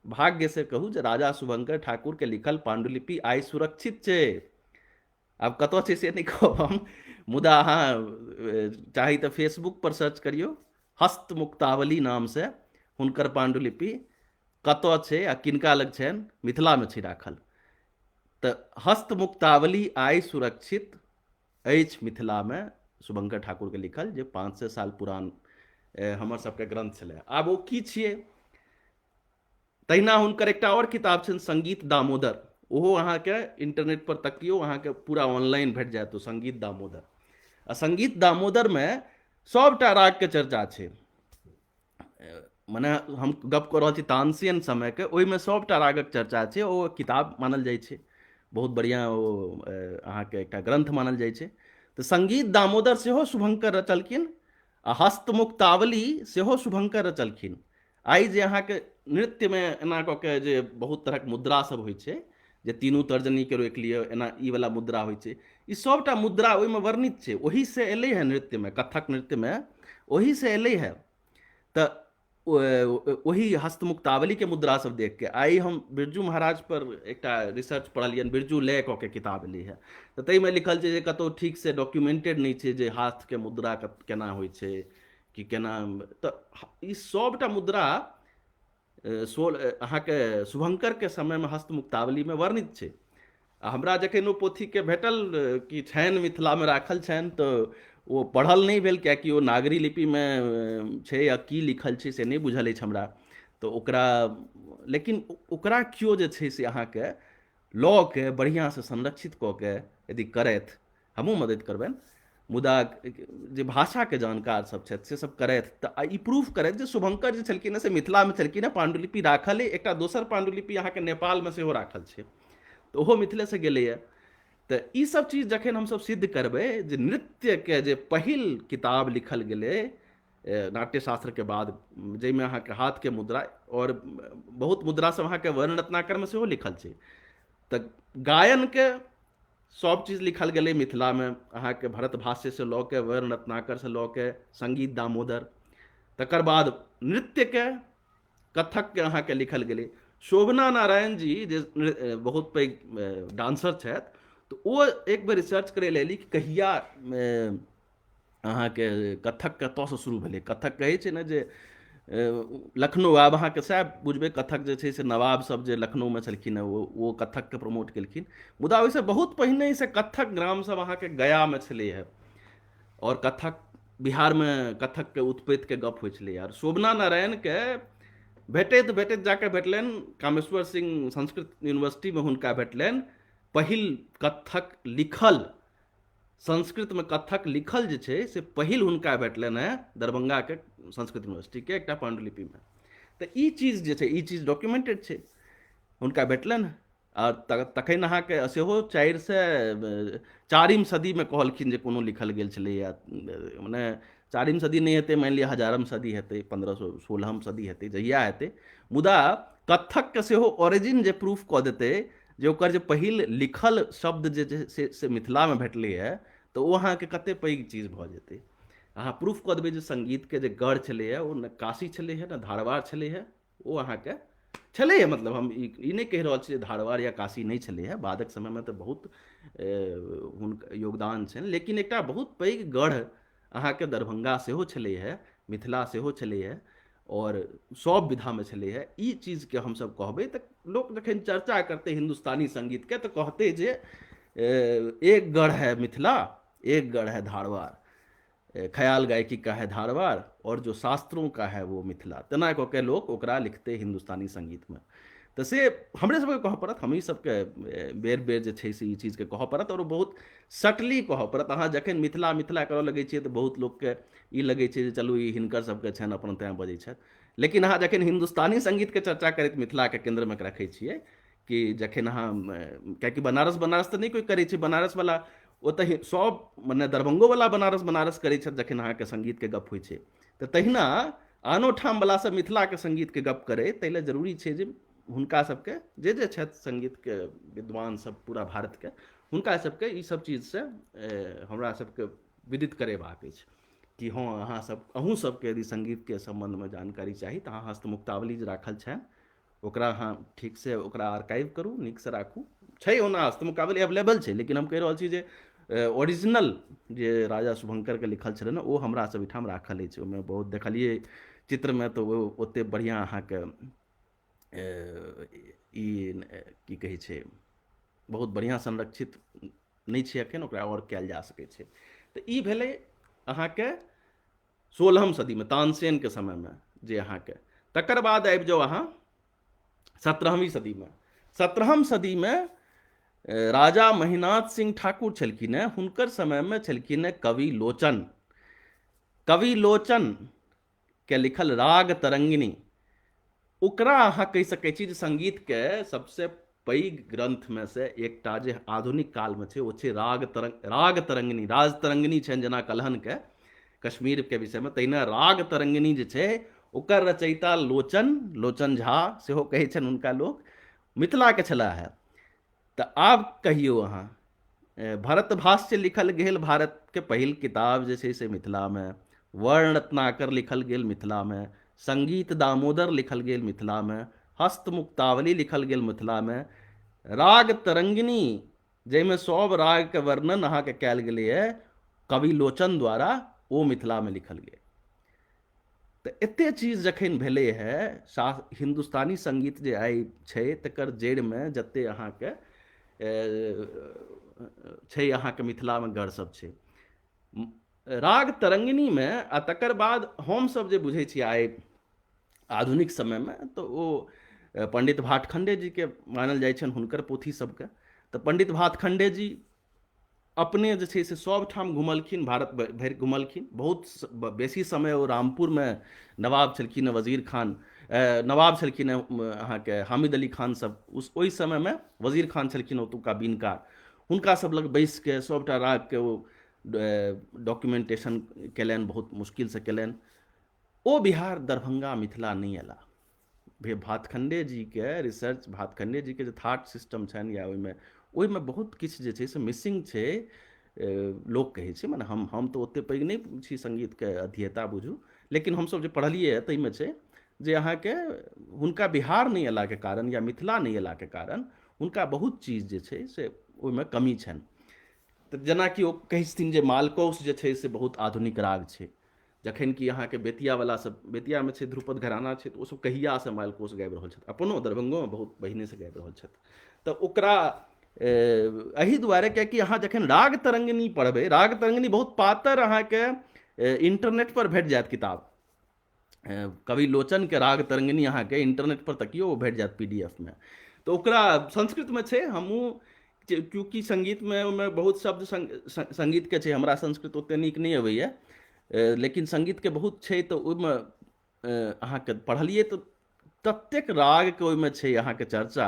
[SPEAKER 1] भाग्यसँ कहू जे राजा शुभंकर ठाकुरके लिखल पाण्डुलिपि आइ सुरक्षित छै। आब कतऽ छै से नहि कहब हम, मुदा अहाँ चाही तऽ फेसबुक पर सर्च करियौ हस्त मुक्तावली नामसँ, हुनकर पाण्डुलिपि कतऽ छै आ किनका लग छनि, मिथिलामे छै राखल। तऽ हस्त मुक्तावली आइ सुरक्षित अछि मिथिलामे, शुभंकर ठाकुरके लिखल, जे 500 साल पुरान हमर सबके ग्रन्थ छलै। आब ओ की छियै? तहिना हुनकर एकटा आओर किताब छनि संगीत दामोदर, ओहो अहाँके इंटरनेट पर तकियौ, अहाँके पूरा ऑनलाइन भेट जायत ओ संगीत दामोदर। आ संगीत दामोदरमे सभटा रागके चर्चा छै। मने हम गप कऽ रहल छी तानसेन समयके, ओहिमे सभटा रागक चर्चा छै। ओ किताब मानल जाइ छै बहुत बढ़िआँ, ओ अहाँके एकटा ग्रन्थ मानल जाइ छै। तऽ संगीत दामोदर सेहो शुभंकर रचलखिन आ हस्तमुक्तावली सेहो शुभंकर रचलखिन। आइ जे अहाँके नृत्यमे एना कऽ के जे बहुत तरहक मुद्रा सब होइ छै, जे तीनू तर्जनीके रोकि लिअ एना, ई वला मुद्रा होइ छै, ई सभटा मुद्रा ओहिमे वर्णित छै। ओहिसँ एलै हँ नृत्यमे, कथक नृत्यमे ओहिसँ एलै हँ। तऽ ओहि हस्तमुक्तावलीके मुद्रा सब देख के आइ हम बिरजू महाराज पर एकटा रिसर्च पढ़लियनि, बिरजू लय कऽ के किताब एलै हँ, तऽ ताहिमे लिखल छै जे कतहु ठीकसँ डॉक्यूमेंटेड नहि छै जे हाथके मुद्रा केना होइ छै कि केना। तऽ ई सभटा मुद्रा अहाँके शुभंकरके समयमे हस्तमुक्तावलीमे वर्णित छै। आ हमरा जखन ओ पोथीके भेटल कि छनि मिथिलामे राखल छनि, तऽ ओ पढ़ल नहि भेल, किएकि ओ नागरी लिपिमे छै आ की लिखल छै से नहि बुझल अछि हमरा। तऽ ओकरा लेकिन ओकरा केओ जे छै से अहाँके लऽ के बढ़िआँसँ संरक्षित कऽ के यदि करथि, हमहूँ मदति करबनि, मुदा जे भाषाके जानकार सब छथि से सब करथि, तऽ ई प्रूफ करथि जे शुभंकर जे छलखिन हँ से मिथिलामे छलखिन हँ, पाण्डुलिपि राखल अइ। एकटा दोसर पाण्डुलिपि अहाँके नेपालमे सेहो राखल छै, तऽ ओहो मिथिलेसँ गेलैए। तऽ ई सब चीज जखन हमसब सिद्ध करबै जे नृत्यके जे पहिल किताब लिखल गेलै नाट्यशास्त्रके बाद, जाहिमे अहाँके हाथके मुद्रा आओर बहुत मुद्रा सब अहाँके वर्ण रत्नाकरमे सेहो लिखल छै, तऽ गायनके सब चीज लिखल गेलै मिथिलामे अहाँके भरत भाष्यसँ लऽ के वर्ण रत्नाकरसँ लऽ के संगीत दामोदर, तकर बाद नृत्यके कथकके अहाँके लिखल गेलै। शोभना नारायण जी जे बहुत पैघ डांसर छथि, तऽ ओ एक बेर रिसर्च करै लए एली कि कहिया अहाँके कथक कतऽसँ शुरू भेलै। कथक कहै छै ने जे लखनऊ, आब अहाँके सएह बुझबै, कथक जे छै से नवाब सब जे लखनऊमे छलखिन हेँ ओ कथकके प्रमोट केलखिन। मुदा ओहिसँ बहुत पहिनेसँ कथक ग्राम सब अहाँके गयामे छलै हेँ आओर कथक बिहारमे कथकके उत्पत्तिके गप होइ छलै। आर शोभना नारायणके भेटैत भेटैत जाके भेटलनि कामेश्वर सिंह संस्कृत यूनिवर्सिटीमे, हुनका भेटलनि पहिल कथक लिखल, संस्कृतमे कथक लिखल जे छै से पहिल हुनका भेटलनि हेँ दरभंगाके संस्कृत यूनिवर्सिटीके एकटा पाण्डुलिपिमे। तऽ ई चीज जे छै, ई चीज डॉक्यूमेंटेड छै, हुनका भेटलनि। आओर तखन अहाँके सेहो 400 चारिम सदीमे कहलखिन जे कोनो लिखल गेल छलैए, मने चारिम सदी नहि हेतै, मानि लिअ हजारम सदी हेतै, 1516 सदी हेतै, जहिया हेतै। मुदा कथकके सेहो ओरिजिन जे प्रूफ कऽ देतै जे ओकर जे पहिल लिखल शब्द जे छै से मिथिलामे भेटलैए, तऽ ओ अहाँके कते पैघ चीज भऽ जेतै। अहाँ प्रूफ कऽ देबै जे सङ्गीतके जे गढ़ छलैए ओ ने काशी छलैए ने धारवाड़ छलैए, ओ अहाँके छलैए। मतलब हम ई नहि कहि रहल छी जे धारवाड़ या काशी नहि छलैए, बादक समयमे तऽ बहुत हुनकर योगदान छनि, लेकिन एकटा बहुत पैघ गढ़ अहाँके दरभंगा सेहो छलैए, मिथिला सेहो छलैए आओर सभ विधामे छलैए। ई चीजके हमसभ कहबै तऽ लोक जखन चर्चा करतै हिन्दुस्तानी सङ्गीतके तऽ कहतै जे एक गढ़ है मिथिला, एक गढ़ है धारवाड़, ख्याल गायकी का है धारवाड़ और जो शास्त्रों का है वो मिथिला, तेना कऽ के लोक ओकरा लिखतै हिन्दुस्तानी सङ्गीतमे। तऽ से हमरे सबके कहऽ पड़त, हमही सबके बेर बेर जे छै से ई चीजके कहऽ पड़त, आओर बहुत सटली कहऽ पड़त। अहाँ जखन मिथिला मिथिला करऽ लगै छियै तऽ बहुत लोकके ई लगै छै जे चलू ई हिनकर सबके छनि अपन तैँ बजै छथि, लेकिन अहाँ जखन हिन्दुस्तानी सङ्गीतके चर्चा करैत मिथिलाके केन्द्रमे रखै छियै कि जखन अहाँ, कियाकि बनारस बनारस तऽ नहि कोइ करै छै, बनारसवला ओतऽ सब मने दरभंगोवला बनारस बनारस करै छथि जखन अहाँके सङ्गीतके गप होइ छै, तऽ तहिना आनो ठामवला सब मिथिलाके सङ्गीतके गप करै, ताहि लए जरूरी छै जे हुनका सबके जे जे छथि सङ्गीतके विद्वान सब पूरा भारतके, हुनका सबके ई सब चीजसँ हमरा सबके विदित करेबाक अछि कि हँ अहाँ सब, अहूँ सबके यदि सङ्गीतके सम्बन्धमे जानकारी चाही तऽ अहाँ हस्तमुक्तावली जे राखल छनि ओकरा अहाँ ठीकसँ ओकरा आर्काइव करू, नीकसँ राखू। छै ओना हस्तमुक्तावली एवेलेबल छै, लेकिन हम कहि रहल छी जे ओरिजिनल जे राजा शुभङ्करके लिखल छलनि ओ हमरा सब ओहिठाम राखल अछि। ओहिमे बहुत देखलियै चित्रमे तऽ ओ ओतेक बढ़िआँ अहाँके ई की कहै छै, बहुत बढ़िआँ संरक्षित नहि छै एखन, ओकरा आओर कयल जा सकै छै। तऽ ई भेलै अहाँके 16हम सदीमे तानसेनके समयमे जे अहाँके। तकर बाद आबि जाउ अहाँ 17वीं सदीमे। 17हम सदीमे राजा महिनाथ सिंह ठाकुर छलखिन हेँ, हुनकर समयमे छलखिन हेँ कवि लोचन। कवि लोचन के लिखल राग तरंगिणी, ओकरा अहाँ कहि सकै छी जे सङ्गीतके सबसँ पैघ ग्रन्थमे से एकटा जे आधुनिक कालमे छै ओ छै राग तरंग, राग तरंगिणी। राज तरंगिणी छनि जेना कलहनके कश्मीरके विषयमे, तहिना राग तरंगिणी जे छै ओकर रचयिता लोचन, लोचन झा सेहो कहै छनि हुनका लोक, मिथिलाके छलाह हे। तऽ आब कहियौ अहाँ, भरत भाष्य लिखल गेल भारतके पहिल किताब जे छै से मिथिलामे, वर्णरत्नाकर लिखल गेल मिथिलामे, संगीत दामोदर लिखल गेल मिथिलामे, हस्तमुक्तावली लिखल गेल मिथिलामे, राग तरंगिणी जाहिमे सब रागके वर्णन अहाँके कयल गेलैए कवि लोचन द्वारा, ओ मिथिलामे लिखल गेल। तऽ एते चीज जखन भेलै हे, हिन्दुस्तानी सङ्गीत जे आइ छै तकर जड़िमे जते अहाँके छै अहाँके मिथिलामे गढ़ सब छै राग तरंगिणीमे। आ तकर बाद हमसब जे बुझै छियै आइ आधुनिक समयमे, तऽ ओ पण्डित भातखण्डे जीके मानल जाइ छनि हुनकर पोथी सबके। तऽ पण्डित भातखण्डे जी अपने जे छै से सब ठाम घुमलखिन, भारत भरि घुमलखिन। बहुत बेसी समय ओ रामपुरमे नवाब छलखिन, वजीर खान नवाब छलखिन अहाँके हामिद अली खान सब ओहि समयमे वजीर खान छलखिन ओतुका बिनकार, हुनका सब लग बैसिके सबटा रागके ओ डॉक्यूमेंटेशन केलनि, बहुत मुश्किलसँ केलनि। ओ बिहार दरभंगा मिथिला नहि अयला। भातखण्डे जीके रिसर्च, भातखण्डे जीके जे थाट सिस्टम छनि या ओहिमे ओहिमे बहुत किछु जे छै से मिसिंग छै, लोक कहै छै। मने हम तऽ ओतेक पैघ नहि छी सङ्गीतके अध्येता बुझू, लेकिन हमसभ जे पढ़लियै ताहिमे छै जे अहाँके हुनका बिहार नहि अयलाके कारण या मिथिला नहि अयलाके कारण हुनका बहुत चीज जे छै से ओहिमे कमी छनि। तऽ जेनाकि ओ कहै छथिन जे मालकौश जे छै से बहुत आधुनिक राग छै, जखन कि अहाँके बेतियावला सब, बेतियामे छै ध्रुपद घराना छै, तऽ ओसब कहियासँ मालकोश गाबि रहल छथि, अपनो दरभंगोमे बहुत पहिनेसँ गाबि रहल छथि। तऽ ओकरा एहि दुआरे कियाकि अहाँ जखन राग तरंगिणी पढ़बै, राग तरंगिणी बहुत पातर अहाँके इंटरनेट पर भेट जायत किताब, कवि लोचनके राग तरंगिणी अहाँके इंटरनेट पर तकियौ ओ भेट जायत PDF मे। तऽ ओकरा संस्कृतमे छै, हमहूँ चूँकि सङ्गीतमे ओहिमे बहुत शब्द सङ्गीतके छै, हमरा संस्कृत ओतेक नीक नहि अबैए, लेकिन सङ्गीतके बहुत छै, तऽ ओहिमे अहाँके पढ़लियै तऽ ततेक रागके ओहिमे छै अहाँके चर्चा,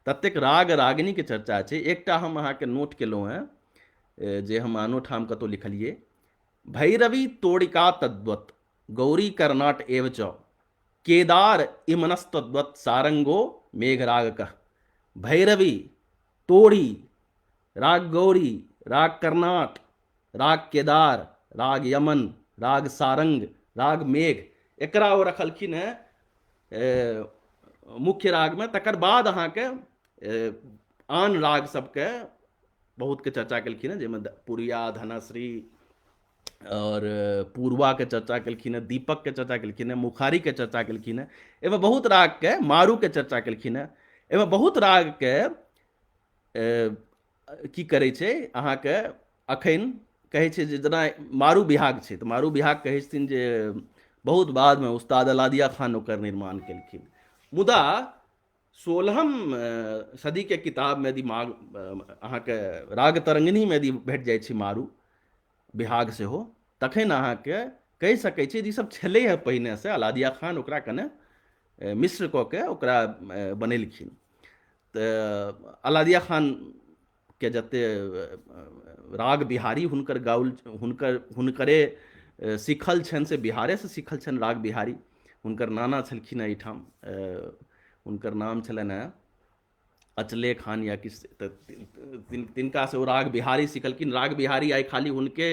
[SPEAKER 1] ततेक राग रागिनीके चर्चा छै। एकटा हम अहाँके नोट केलहुँ हेँ जे हम आनो ठाम कतहु लिखलियै, भैरवी तोड़िका तद्वत गौरी कर्णाट एव च केदार इमनस्तद्वत सारंगो मेघराग कह। भैरवी, तोड़ी, राग गौरी, राग कर्णाट, राग केदार, राग यमन, राग सारंग, राग मेघ, एकरा ओ रखलखिन हेँ मुख्य रागमे। तकर बाद अहाँके आन राग सबके बहुतके चर्चा केलखिन हेँ, जाहिमे पुरिया, धनश्री आओर पूर्वाके चर्चा केलखिन हेँ, दीपकके चर्चा केलखिन हेँ, मुखारीके चर्चा केलखिन हेँ। एहिमे बहुत रागके, मारूके चर्चा केलखिन हेँ। एहिमे बहुत रागके की करै छै अहाँके अखन कहै छै जे जेना मारू बिहाग छै, तऽ मारू बिहाग कहै छथिन जे बहुत बादमे उस्ताद अलादिया खान ओकर निर्माण केलखिन। मुदा 16हम सदीके किताबमे यदि माघ अहाँके राग तरंगिणीमे यदि भेट जाइ छै मारू बिहाग सेहो, तखन अहाँके कहि सकै छी जे ईसभ छलै हँ पहिनेसँ। अलादिया खान ओकरा कने मिश्र कऽ के ओकरा बनेलखिन। तऽ अलादिया खानके जते राग बिहारी हुनकर गाउल, हुनकरे सीखल छनि, से बिहारेसँ सीखल छनि राग बिहारी। हुनकर नाना छलखिन हँ एहिठाम, हुनकर नाम छलनि हँ अचले खान या किछु, तऽ तिनकासँ ओ राग बिहारी सिखलखिन। राग बिहारी आइ खाली हुनके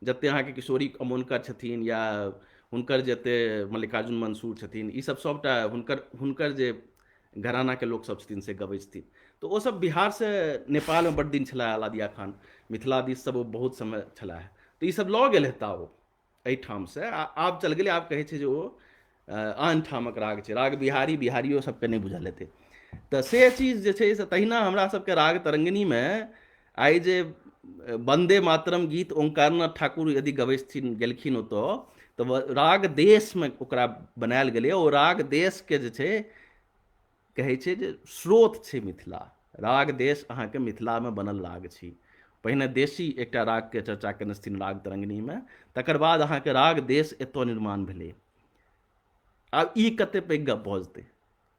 [SPEAKER 1] जतेक अहाँके किशोरी अमोनकर छथिन या हुनकर जतेक मल्लिकार्जुन मंसूर छथिन, ईसभ सभटा हुनकर जे घरानाके लोकसभ छथिन से गबै छथिन। तऽ ओसभ बिहारसँ नेपालमे बड्ड दिन छलाह अलादिया खान, मिथिला दिस सब ओ बहुत समय छलाह, तऽ ईसभ लऽ गेल हेता ओ एहिठामसँ। आ आब चलि गेलै, आब कहै छै जे ओ आन ठामक राग छै राग बिहारी, बिहारियो सबके नहि बुझल हेतै। तऽ से चीज जे छै से तहिना हमरा सबके राग तरंगिणीमे आइ जे वन्दे मातरम गीत ओंकारनाथ ठाकुर यदि गबै छथिन, गेलखिन ओतऽ, तऽ राग देशमे ओकरा बनायल गेलैए। ओ राग देशके जे छै कहै छै जे स्रोत छै मिथिला। राग देश अहाँके मिथिलामे बनल राग छी। पहिने देशी एकटा रागके चर्चा केने छथिन राग तरंगिणीमे, तकर बाद अहाँके राग देश एतऽ निर्माण भेलै। आब ई कते पैघ गप भऽ जेतै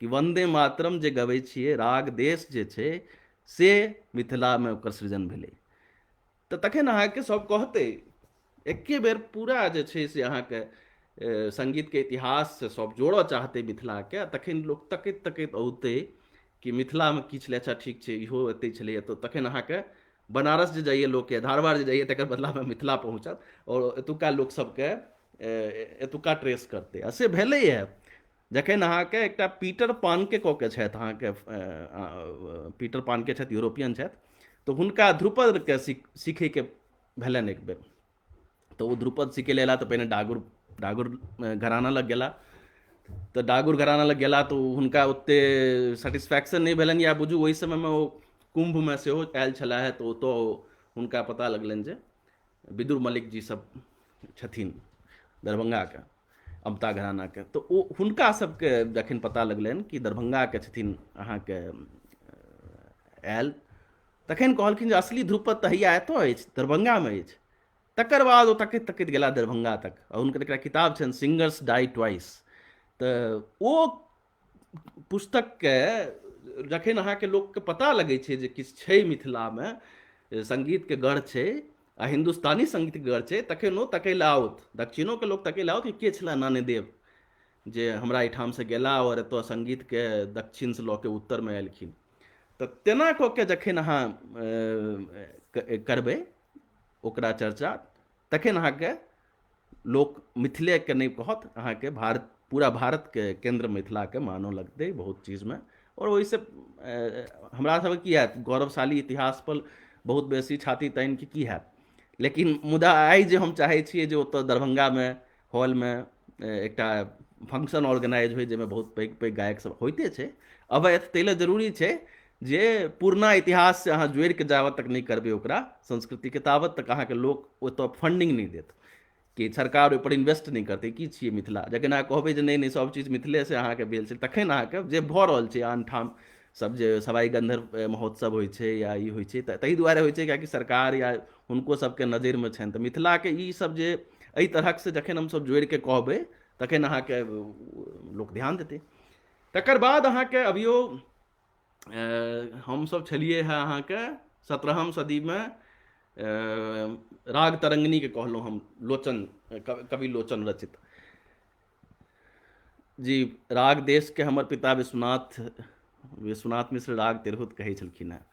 [SPEAKER 1] कि वन्दे मातरम जे गबै छियै, राग देश जे छै से मिथिलामे ओकर सृजन भेलै। तऽ तखन अहाँके सब कहतै एके बेर पूरा जे छै से अहाँके सङ्गीतके इतिहाससँ सब जोड़ऽ चाहतै मिथिलाके। तखन लोक तकैत तकैत औतै कि मिथिलामे की छलै। अच्छा ठीक छै, इहो एतै छलैए। तऽ तखन अहाँके बनारस जे जाइए लोकके, धारवाड़ जे जाइए, तकर बदलामे मिथिला पहुँचत आओर एतुका लोकसभके एतुका ट्रेस करतै। आ से भेलैए जखन अहाँके एकटा पीटर पानके कऽ के छथि, अहाँके पीटर पानके छथि, यूरोपियन छथि, तऽ हुनका ध्रुपदके सीखैके भेलनि एक बेर। तऽ ओ ध्रुपद सीखै लए एला तऽ पहिने डागुर डागुर घराना लग गेला। तऽ डागुर घराना लग गेला तऽ हुनका ओते सेटिस्फैक्शन नहि भेलनि, या बुझू ओहि समयमे ओ कुम्भमे सेहो आयल छलाह, तऽ ओतऽ हुनका पता लगलनि जे विदुर मलिक जी सब छथिन दरभंगाके अमता घरानाके। तऽ ओ हुनका सबके जखन पता लगलनि कि दरभंगाके छथिन अहाँके आयल, तखन कहलखिन जे असली ध्रुपद तऽ हैया एतऽ अछि, दरभंगामे अछि। तकर बाद ओ तकैत तकैत गेला दरभंगा तक, आ हुनकर एकटा किताब छनि सिंगर्स डाई ट्वाइस। तऽ ओ पुस्तकके जखन अहाँके लोकके पता लगै छै जे किछु छै मिथिलामे, सङ्गीतके गढ़ छै आ हिन्दुस्तानी सङ्गीतके गढ़ छै, तखन ओ तकै लए आओत, दक्षिणोके लोक तकै लए आओत कि के छलै नान्यदेव जे हमरा एहिठामसँ गेला आओर एतऽ सङ्गीतके दक्षिणसँ लऽ के उत्तरमे एलखिन। तऽ तेना कऽ के जखन अहाँ करबै ओकरा चर्चा, तखन अहाँके लोक मिथिलेके नहि कहत, अहाँके भारत, पूरा भारतके केन्द्र मिथिलाके मानऽ लगतै बहुत चीजमे। आओर ओहिसँ हमरा सबके की हैत, गौरवशाली इतिहास पर बहुत बेसी छाती तानिके की हैत। लेकिन मुदा आइ जे हम चाहै छियै जे ओतऽ दरभंगामे हॉलमे एकटा फंक्शन ऑर्गेनाइज होइ जाहिमे बहुत पैघ पैघ गायक सब होइते छै अबैत, ताहि लए जरूरी छै जे पुरना इतिहाससँ अहाँ जोड़िके जाबत तक नहि करबै ओकरा संस्कृतिके, ताबत तक अहाँके लोक ओतऽ फंडिंग नहि देत, कि सरकार ओहिपर इन्वेस्ट नहि करतै की छियै मिथिला। जखन अहाँ कहबै जे नहि नहि सब चीज मिथिलेसँ अहाँके भेल छै, तखन अहाँके जे भऽ रहल छै आन ठाम सब जे सवाई गन्धर्व महोत्सव होइ छै या ई होइ छै, तऽ ताहि दुआरे होइ छै किएकि सरकार या हुनको सबके नजरिमे छनि। तऽ मिथिलाके ई सब जे एहि तरहक से जखन हमसब जोड़िके कहबै तखन अहाँके लोक ध्यान देतै। तकर बाद अहाँके अभियो हमसब छलियै हँ अहाँके 17हम सदीमे राग तरंगिणीके कहलहुँ हम, लोचन कवि लोचन रचित जी राग देशके हमर पिता विश्वनाथ विश्वनाथ मिश्र राग तिरहुत कहै छलखिन हेँ।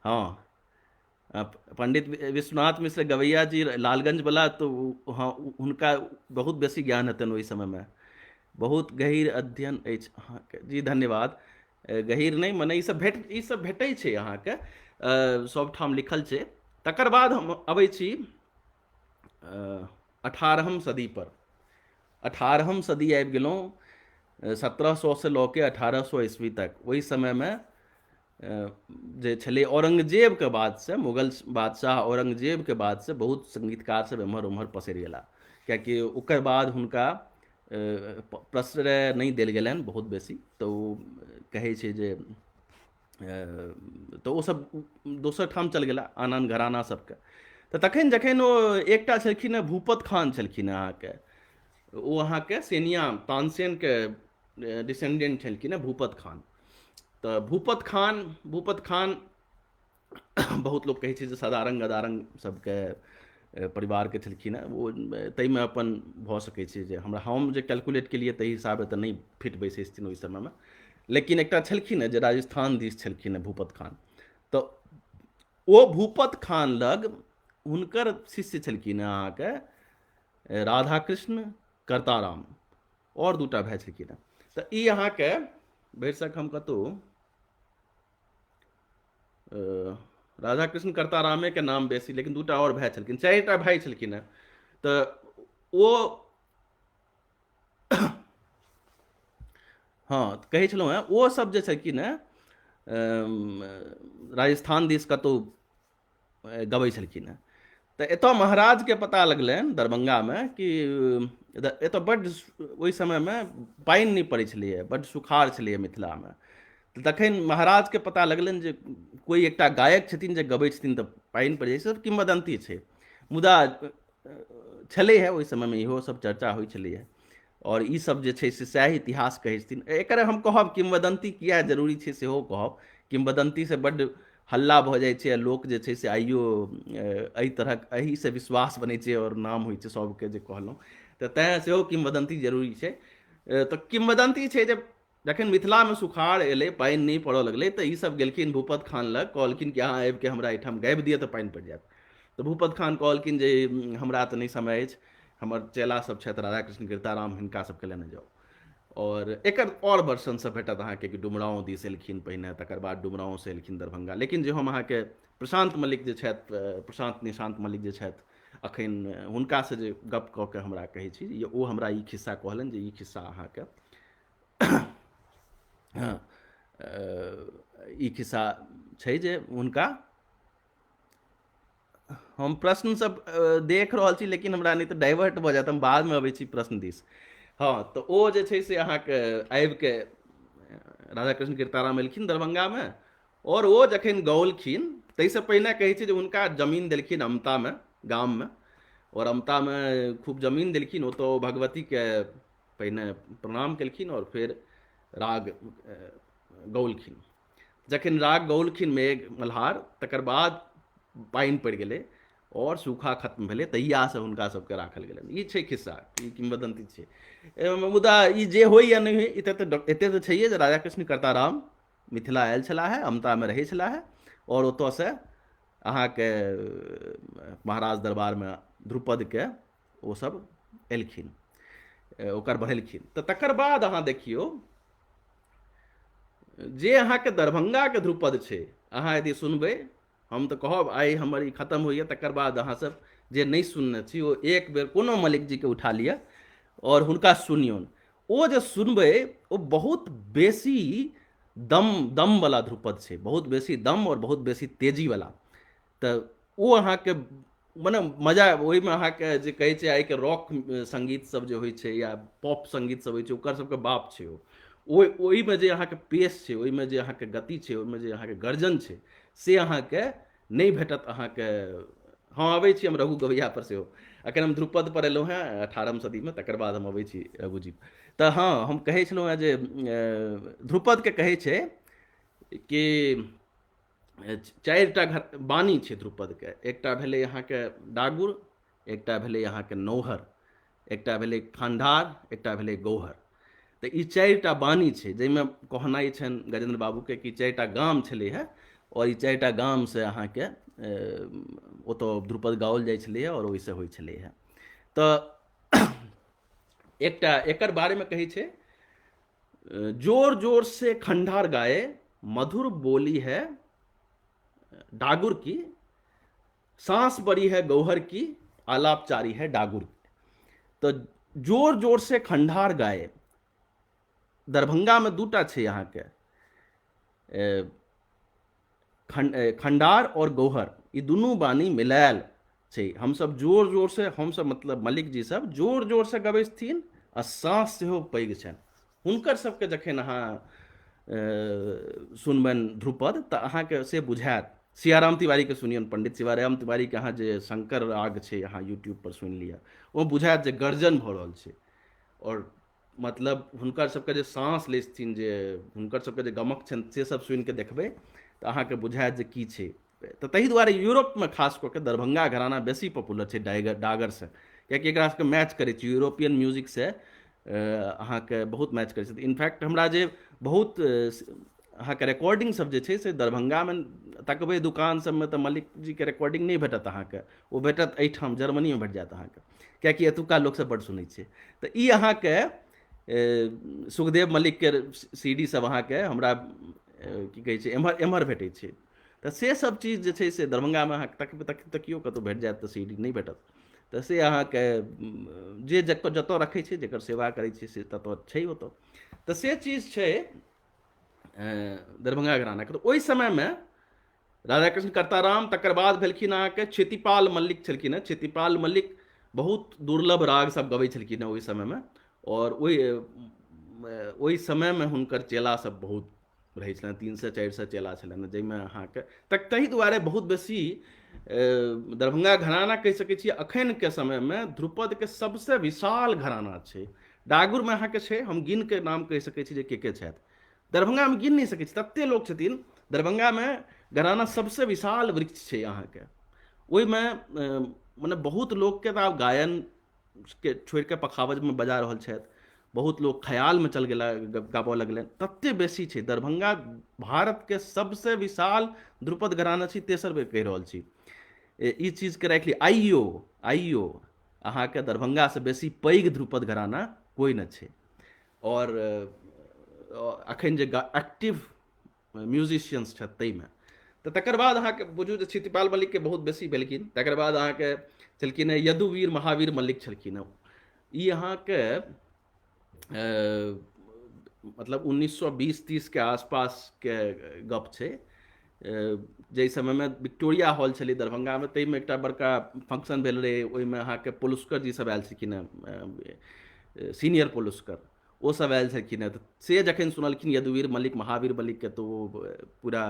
[SPEAKER 1] हँ, पंडित विश्वनाथ मिश्र गवैया जी लालगंज वाला, तो हँ हुनका बहुत बेसी ज्ञान हेतनि ओहि समयमे। बहुत गहीर अध्ययन अछि अहाँके जी, धन्यवाद। गहीर नहि, मने ईसब ईसब भेटै छै अहाँके, सब ठाम लिखल छै। तकर बाद हम अबै छी 18हम सदी पर। 18हम सदी आबि गेलहुँ, 1700 से लऽ के 1800 ईस्वी तक। ओहि समयमे जे छलै औरंगजेबके बादसँ, मुगल बादशाह औरंगजेबके बादसँ बहुत सङ्गीतकार सब एम्हर ओम्हर पसरि गेला, किएकि ओकर बाद हुनका प्रश्रय नहि देल गेलनि बहुत बेसी, तऽ ओ कहै छै जे तऽ ओसभ दोसर ठाम चलि गेला, आन आन घराना सबके। तऽ तखन जखन ओ एकटा छलखिन हेँ भूपत खान छलखिन हेँ अहाँके, ओ अहाँके सेनिया तानसेनके डिसेंडेंट छलखिन हेँ भूपत खान। तऽ भूपत खान बहुत लोक कहै छै जे सदारंग गदारंग सबके परिवारके छलखिन हेँ ओ। ताहिमे अपन भऽ सकै छै जे हमरा, हम जे कैलकुलेट केलियै ताहि हिसाबे तऽ नहि फिट बैसै छथिन ओहि समयमे, लेकिन एकटा छलखिन हेँ जे राजस्थान दिस छलखिन हेँ भूपत खान। तऽ ओ भूपत खान लग हुनकर शिष्य छलखिन हेँ अहाँके राधाकृष्ण करताराम आओर दूटा भाय छलखिन हेँ। तऽ ई अहाँके भरिसक हम कतहु राधा कृष्ण करता रामेके नाम बेसी, लेकिन दूटा आओर भाय छलखिन, 4टा भाय छलखिन हेँ। तऽ ओ हँ कहै छलहुँ हेँ, ओ सब जे छलखिन हेँ राजस्थान दिस कतहु गबै छलखिन हेँ। तऽ एतऽ महाराजके पता लगलनि दरभंगामे कि एतऽ बड्ड ओहि समयमे पानि नहि पड़ै छलैए, बड्ड सुखाड़ छलैए मिथिलामे। तऽ तखन महाराजके पता लगलनि जे कोइ एकटा गायक छथिन जे गबै छथिन तऽ पानि पड़ै छै। सब किंवदन्ती छै, मुदा छलै हे ओहि समयमे इहो सब चर्चा होइ छलैए। आओर ई सब जे छै से सएह इतिहास कहै छथिन। एकर हम कहब किंवदन्ती किया जरूरी छै सेहो कहब। किंवदन्तीसँ बड्ड हल्ला भऽ जाइ छै आ लोक जे छै से आइयो एहि तरहक एहिसँ विश्वास बनै छै आओर नाम होइ छै सबके जे कहलहुँ, तऽ तैँ सेहो किंवदन्ती जरूरी छै। तऽ किंवदन्ती छै जे जखन मिथिलामे सुखाड़ एलै, पानि नहि पड़ऽ लगलै, तऽ ईसभ गेलखिन भूपत खान लग, कहलखिन कि अहाँ आबिके हमरा एहिठाम गाबि दिअ तऽ पानि पड़ि जायत। तऽ भूपत खान कहलखिन जे हमरा तऽ नहि समय अछि, हमर चेला सब छथि राधाकृष्ण गिरताराम, हिनका सबके लेने जाउ। आओर एकर आओर वर्षन सब भेटत अहाँके कि डुमराँव दिस एलखिन पहिने, तकर बाद डुमराँवसँ एलखिन दरभंगा। लेकिन जे हम अहाँके प्रशान्त मल्लिक जे छथि, प्रशान्त निशान्त मल्लिक जे छथि अखन, हुनकासँ जे गप कऽ के हमरा कहै छी, ओ हमरा ई खिस्सा कहलनि जे ई खिस्सा अहाँके हँ ई खिस्सा छै जे हुनका। हम प्रश्न सब देख रहल छी, लेकिन हमरा नहि तऽ डाइवर्ट भऽ जायत, हम बादमे अबै छी प्रश्न दिस। हँ, तऽ ओ जे छै से अहाँके आबिके राधाकृष्ण कीर्ताराम एलखिन दरभंगामे आओर ओ जखन गौलखिन, ताहिसँ पहिने कहै छै जे हुनका जमीन देलखिन अमतामे गाममे, आओर अमतामे खूब जमीन देलखिन। ओतऽ ओ भगवतीके पहिने प्रणाम केलखिन आओर फेर राग गौलखिन। जखन राग गौलखिन मेघ मल्हार, तकर बाद पानि पड़ि गेलै आओर सूखा खत्म भेलै। तहियासँ हुनका सबके राखल गेलनि। ई छै खिस्सा, ई किंवदंती छै। मुदा ई जे होइ या नहि होइ, एते तऽ छैहे जे राधा कृष्ण करताराम मिथिला आयल छलाह हे, अमतामे रहै छलाह हे आओर ओतऽसँ अहाँके महाराज दरबारमे ध्रुपदके ओ सब एलखिन, ओकर बढ़ेलखिन। तऽ तकर बाद अहाँ देखियौ जे अहाँके दरभंगाके ध्रुपद छै, अहाँ यदि सुनबै, हम तऽ कहब आइ हमर ई खतम होइए, तकर बाद अहाँ सब जे नहि सुनने छी ओ एक बेर कोनो मलिक जीके उठा लिअ आओर हुनका सुनियौन। ओ जे सुनबै ओ बहुत बेसी दम दमवला ध्रुपद छै, बहुत बेसी दम आओर बहुत बेसी तेजीवला। तऽ ओ अहाँके मने मजा ओहिमे अहाँके जे कहै छै आइके रॉक सङ्गीत सब जे होइ छै या पॉप सङ्गीत सब होइ छै, ओकर सबके बाप छै ओ। ओहिमे जे अहाँके पेस छै, ओहिमे जे अहाँके गति छै, ओहिमे जे अहाँके गर्जन छै, से अहाँके नहि भेटत अहाँके। हँ, अबै छी हम रघु गवैया पर सेहो। एखन हम ध्रुपद पर एलहुँ हेँ 18म सदीमे, तकर बाद हम अबै छी रघुजी। तऽ हँ, हम कहै छलहुँ हेँ जे ध्रुपदके कहै छै कि 4टा घर बानी छै ध्रुपदके। एकटा भेलै अहाँके डागुर, एकटा भेलै अहाँके नौहर, एकटा भेलै खण्डार, एकटा भेलै गौहर। तऽ ई 4टा बानी छै जाहिमे कहनाइ छनि गजेन्द्र बाबूके कि 4टा गाम छलै हेँ आओर ई 4टा गामसँ अहाँके ओतऽ ध्रुपद गाओल जाइ छलै हेँ आओर ओहिसँ होइ छलै हेँ। तऽ एकटा एकर बारेमे कहै छै, जोर जोर से खंडार गाए मधुर बोली है डागुर की, सांस बड़ी है गौहर की, आलापचारी है डागुर की। तऽ जोर जोर से खंडार गाए, दरभंगामे दूटा छै अहाँके खंडार आओर गौहर, ई दुनू बानी मिलायल छै। हमसब जोर जोर से, हमसब मतलब मलिक जी सब जोर जोर से गबै छथिन आ साँस सेहो पैघ छनि हुनकर सबके। जखन अहाँ सुनबनि ध्रुपद तऽ अहाँके से बुझायत। सियाराम तिवारीके सुनियौन, पंडित सियाराम तिवारीके अहाँ जे शंकर राग छै अहाँ यूट्यूबपर सुनि लिअ, ओ बुझायत जे गर्जन भऽ रहल छै। आओर मतलब हुनकर सबके जे साँस लै छथिन, जे हुनकर सबके जे गमक छनि, से सब सुनिके देखबै तऽ अहाँके बुझायत जे की छै। तऽ ताहि दुआरे यूरोपमे खास कऽ के दरभंगा घराना बेसी पॉपुलर छै डागरसँ, कियाकि एकरा सबके मैच करै छै यूरोपियन म्यूजिकसँ, अहाँके बहुत मैच करै छै। इनफैक्ट हमरा जे बहुत अहाँके रिकॉर्डिंग सब जे छै से दरभंगामे तकबै दोकान सबमे तऽ मल्लिक जीके रिकॉर्डिंग नहि भेटत अहाँके, ओ भेटत एहिठाम जर्मनीमे भेट जायत अहाँके, कियाकि एतुका लोकसब बड्ड सुनै छै। तऽ ई अहाँके सुखदेव मल्लिकके सी डी सब अहाँके हमरा की कहै छै एम्हर एम्हर भेटै छै। तऽ से सब चीज जे छै से दरभंगामे अहाँके तकियौ कतहु भेट जायत तऽ सी डी नहि भेटत। तऽ से अहाँके जे जतऽ रखै छै, जकर सेवा करै छै, से ततऽ छै ओतऽ। तऽ से चीज छै दरभंगा घरानाके। तऽ ओहि समयमे राधाकृष्ण कर्ताराम, तकर बाद भेलखिन अहाँके क्षितिपाल मल्लिक छलखिन हेँ। क्षितिपाल मल्लिक बहुत दुर्लभ राग सब गबै छलखिन हेँ ओहि समयमे, आओर ओहि समयमे हुनकर चेला सब बहुत रहै छलनि, 300-400 चेला छलनि, जाहिमे अहाँके ताहि दुआरे बहुत बेसी दरभंगा घराना कहि सकै छियै अखनके समयमे ध्रुपदके सबसँ विशाल घराना छै। डागुरमे अहाँके छै, हम गिनके नाम कहि सकै छी जे के के छथि, दरभंगामे गिन नहि सकै छी, तते लोक छथिन। दरभंगामे घराना सबसँ विशाल वृक्ष छै अहाँके, ओहिमे मने बहुत लोकके तऽ आब गायनके छोड़िके पखावजमे बजा रहल छथि, बहुत लोक ख्यालमे चल गेला गाबऽ लगलनि, तते बेसी छै। दरभंगा भारतके सबसँ विशाल ध्रुपद घराना छी, तेसर बेर कहि रहल छी ई चीजके राखि ली। आइयो अहाँके दरभंगासँ बेसी पैघ ध्रुपद घराना कोइ नहि छै। आओर अखन जे एक्टिव म्यूजिशियंस छथि ताहिमे तऽ तकर बाद अहाँके बुझू जे क्षितिपाल मल्लिकके बहुत बेसी भेलखिन। तकर बाद अहाँके छलखिन हेँ यदुवीर महावीर मल्लिक छलखिन हेँ। ई अहाँके मतलब 1920-30 के आसपासके गप छै, जाहि समयमे विक्टोरिया हॉल छलै दरभंगामे, ताहिमे एकटा बड़का फंक्शन भेल रहै। ओहिमे अहाँके पोलुस्कर जी सब आयल छलखिन हेँ, सीनियर पोलुस्कर ओ सब आयल छलखिन हेँ। तऽ से जखन सुनलखिन यदुवीर मल्लिक महावीर मल्लिकके तऽ ओ पूरा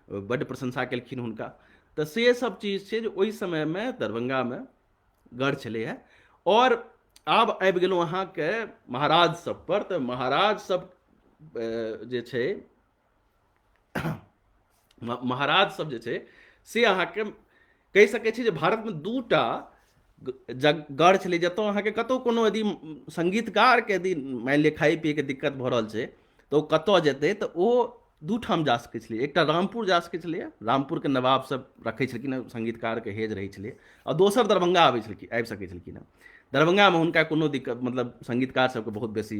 [SPEAKER 1] बड्ड प्रशंसा केलखिन हुनका। तऽ से सब चीज छै जे ओहि समयमे दरभंगामे गढ़ छलै हेँ। आओर आब आबि गेलहुँ अहाँके महाराज सब पर, तऽ महाराज सब जे छै महाराज सब जे छै से अहाँके कहि सकै छी जे भारतमे दूटा गढ़ छलै जतऽ अहाँके कतहु कोनो यदि सङ्गीतकारके यदि मानि लिअ खाइ पियैके दिक्कत भऽ रहल छै तऽ ओ कतऽ जेतै, तऽ ओ दू ठाम जा सकै छलै। एकटा रामपुर जा सकै छलैए, रामपुरके नवाब सब रखै छलखिन हेँ, सङ्गीतकारके हेज रहै छलै, आ दोसर दरभंगा आबै छलखिन, आबि सकै छलखिन हेँ। दरभंगामे हुनका कोनो दिक्कत मतलब सङ्गीतकार सबके बहुत बेसी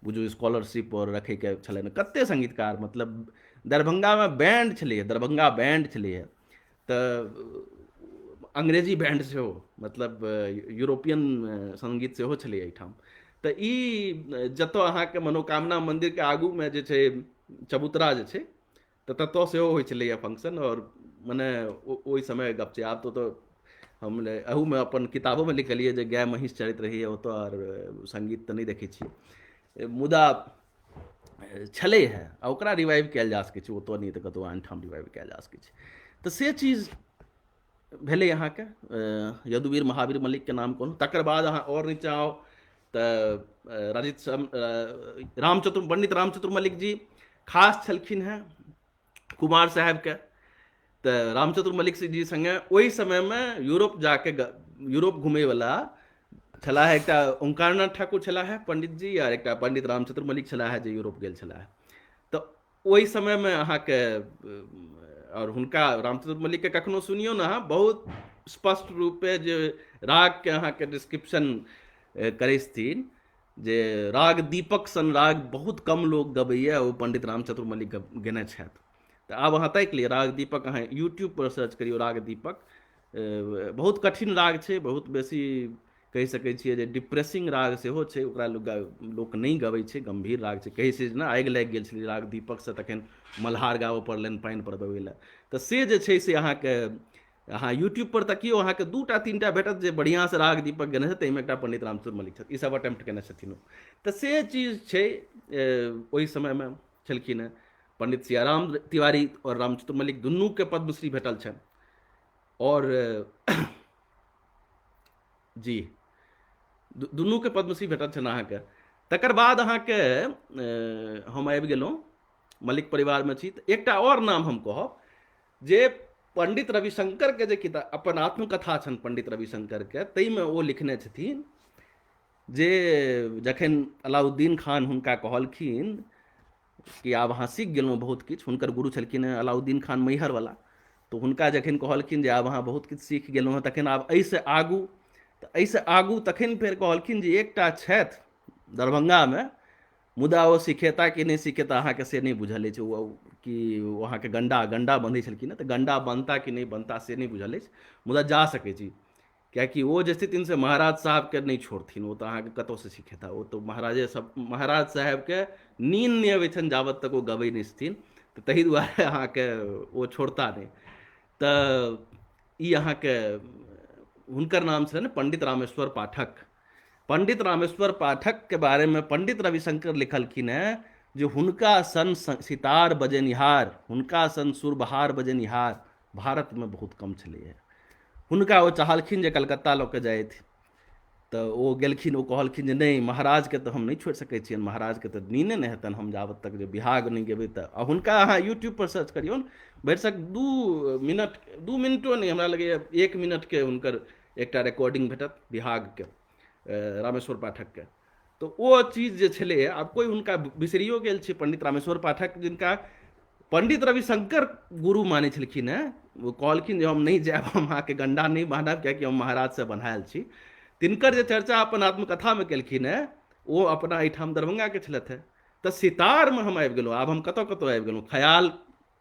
[SPEAKER 1] बुझू स्कॉलरशिप आओर रखैके छलनि कते सङ्गीतकार, मतलब दरभंगामे बैंड छलैए, दरभंगा बैंड छलैए, तऽ अंग्रेजी बैंड सेहो मतलब यूरोपियन सङ्गीत सेहो छलै एहिठाम। तऽ ई जतऽ अहाँके मनोकामना मन्दिरके आगूमे जे छै चबूतरा जे छै, तऽ ततऽ सेहो होइ छलैए फंक्शन। आओर मने ओहि समय गप छै, आब तऽ हम एहूमे अपन किताबोमे लिखलियै जे गाय महीँस चरैत रहैए ओतऽ, आओर सङ्गीत तऽ नहि देखै छियै, मुदा छलै हे आ ओकरा रिवाइव कयल जा सकै छै, ओतऽ नहि तऽ कतहु आन ठाम रिवाइव कयल जा सकै छै। तऽ से चीज भेलै अहाँके यदुवीर महावीर मल्लिकके नाम कहलहुँ। तकर बाद अहाँ आओर नीचाँ आउ तऽ राजित रामचतुर पंडित रामचतुर मल्लिक जी खास छलखिन हेँ कुमार साहेबके। तऽ रामचतुर मल्लिक जी सङ्गे ओहि समयमे यूरोप जाके यूरोप घुमैवला छलाह एकटा ओंकारनाथ ठाकुर छलाह हे पंडित जी, आर एकटा पंडित रामचतुर मल्लिक छलाह हे जे यूरोप गेल छलाह। तऽ ओहि समयमे अहाँके आओर हुनका रामचतुर मल्लिकके कखनो सुनियौ ने अहाँ, बहुत स्पष्ट रूपे जे रागके अहाँके डिस्क्रिप्शन करै छथिन जे राग दीपक सन राग बहुत कम लोक गबैए, ओ पंडित रामचतुर मल्लिक गेने छथि। तऽ आब अहाँ ताकि लिअ राग दीपक, अहाँ यूट्यूबपर सर्च करियौ राग दीपक, बहुत कठिन राग छै, बहुत बेसी कहि सकै छियै जे डिप्रेसिंग राग सेहो छै, ओकरा लोक लोक नहि गबै छै, गम्भीर राग छै। कहै छै जे ने आगि लागि गेल छलै राग दीपकसँ, तखन मल्हार गाबऽ पड़लनि पानि पड़बै लए। तऽ से जे छै से अहाँके अहाँ यूट्यूबपर तकियौ, अहाँके 2टा 3टा भेटत जे बढ़िआँसँ राग दीपक गेने छथि, ताहिमे एकटा पंडित रामचन्द्र मल्लिक छथि, ई सब अटेम्प्ट केने छथिन ओ। तऽ से चीज छै ओहि समयमे छलखिन हेँ। पंडित सियाराम तिवारी आओर रामचंद्र मल्लिक दुनूके पद्मश्री भेटल छनि। आओर जी दुनूके पद्मश्री भेटल छनि अहाँके। तकर बाद अहाँके हम आबि गेलहुँ मल्लिक परिवारमे छी, तऽ एकटा आओर नाम हम कहब जे पंडित रविशंकरके जे किताब अपन आत्मकथा छनि पंडित रविशंकरके, ताहिमे ओ लिखने छथिन जे जखन अलाउद्दीन खान हुनका कहलखिन कि आब अहाँ सीख गेलहुँ बहुत किछु, हुनकर गुरु छलखिन हेँ अलाउद्दीन खान मैहरवला, तऽ हुनका जखन कहलखिन जे आब अहाँ बहुत किछु सीख गेलहुँ हेँ तखन आब एहिसँ आगू, तऽ एहिसँ आगू तखन फेर कहलखिन जे एकटा छथि दरभंगामे, मुदा ओ सिखेता कि नहि सिखेता अहाँके से नहि बुझल अछि, ओ कि ओ अहाँके गण्डा गण्डा बन्धै छलखिन हेँ, तऽ गण्डा बनता कि नहि बनता से नहि बुझल अछि, मुदा जा सकै छी, किएकि ओ जे छथिन से महाराज साहबके नहि छोड़थिन, ओ तऽ अहाँके कतहुसँ सिखेता, ओ तऽ महाराजे सब महाराज साहेबके नींद नहि अबै छनि जाबत तक ओ गबै नहि छथिन, तऽ ताहि दुआरे अहाँके ओ छोड़ता नहि। तऽ ई अहाँके हुनकर नाम छलनि पंडित रामेश्वर पाठक। पंडित रामेश्वर पाठकके बारेमे पंडित रविशंकर लिखलखिन हेँ जे हुनका सन सितार बजेनिहार, हुनका सन सुरबहार बजेनिहार भारतमे बहुत कम छलैए। हुनका ओ चाहलखिन जे कलकत्ता लऽ कऽ जाथि, तऽ ओ गेलखिन, ओ कहलखिन जे नहि महाराजके तऽ हम नहि छोड़ि सकै छियनि, महाराजके तऽ नीने नहि हेतनि हम जाबत तक जे बिहाग नहि गेबै। तऽ आ हुनका अहाँ यूट्यूबपर सर्च करियौन, भरिसक 2 मिनट, 2 मिनटो नहि, हमरा लगैए 1 मिनटके हुनकर एकटा रिकॉर्डिंग भेटत बिहागके, रामेश्वर पाठकके। तऽ ओ चीज जे छलैए, आब कोइ हुनका बिसरियो गेल छै। पंडित रामेश्वर पाठक जिनका पंडित रविशंकर गुरु मानै छलखिन हेँ, ओ कहलखिन जे हम नहि जायब, हम अहाँके गण्डा नहि बान्हब, कियाकि हम महाराजसँ बन्हायल छी। तिनकर जे चर्चा अपन आत्मकथामे केलखिन हेँ, ओ अपना एहिठाम दरभंगाके छलथि हेँ। तऽ सितारमे हम आबि गेलहुँ, आब हम कतऽ कतऽ आबि गेलहुँ, ख्याल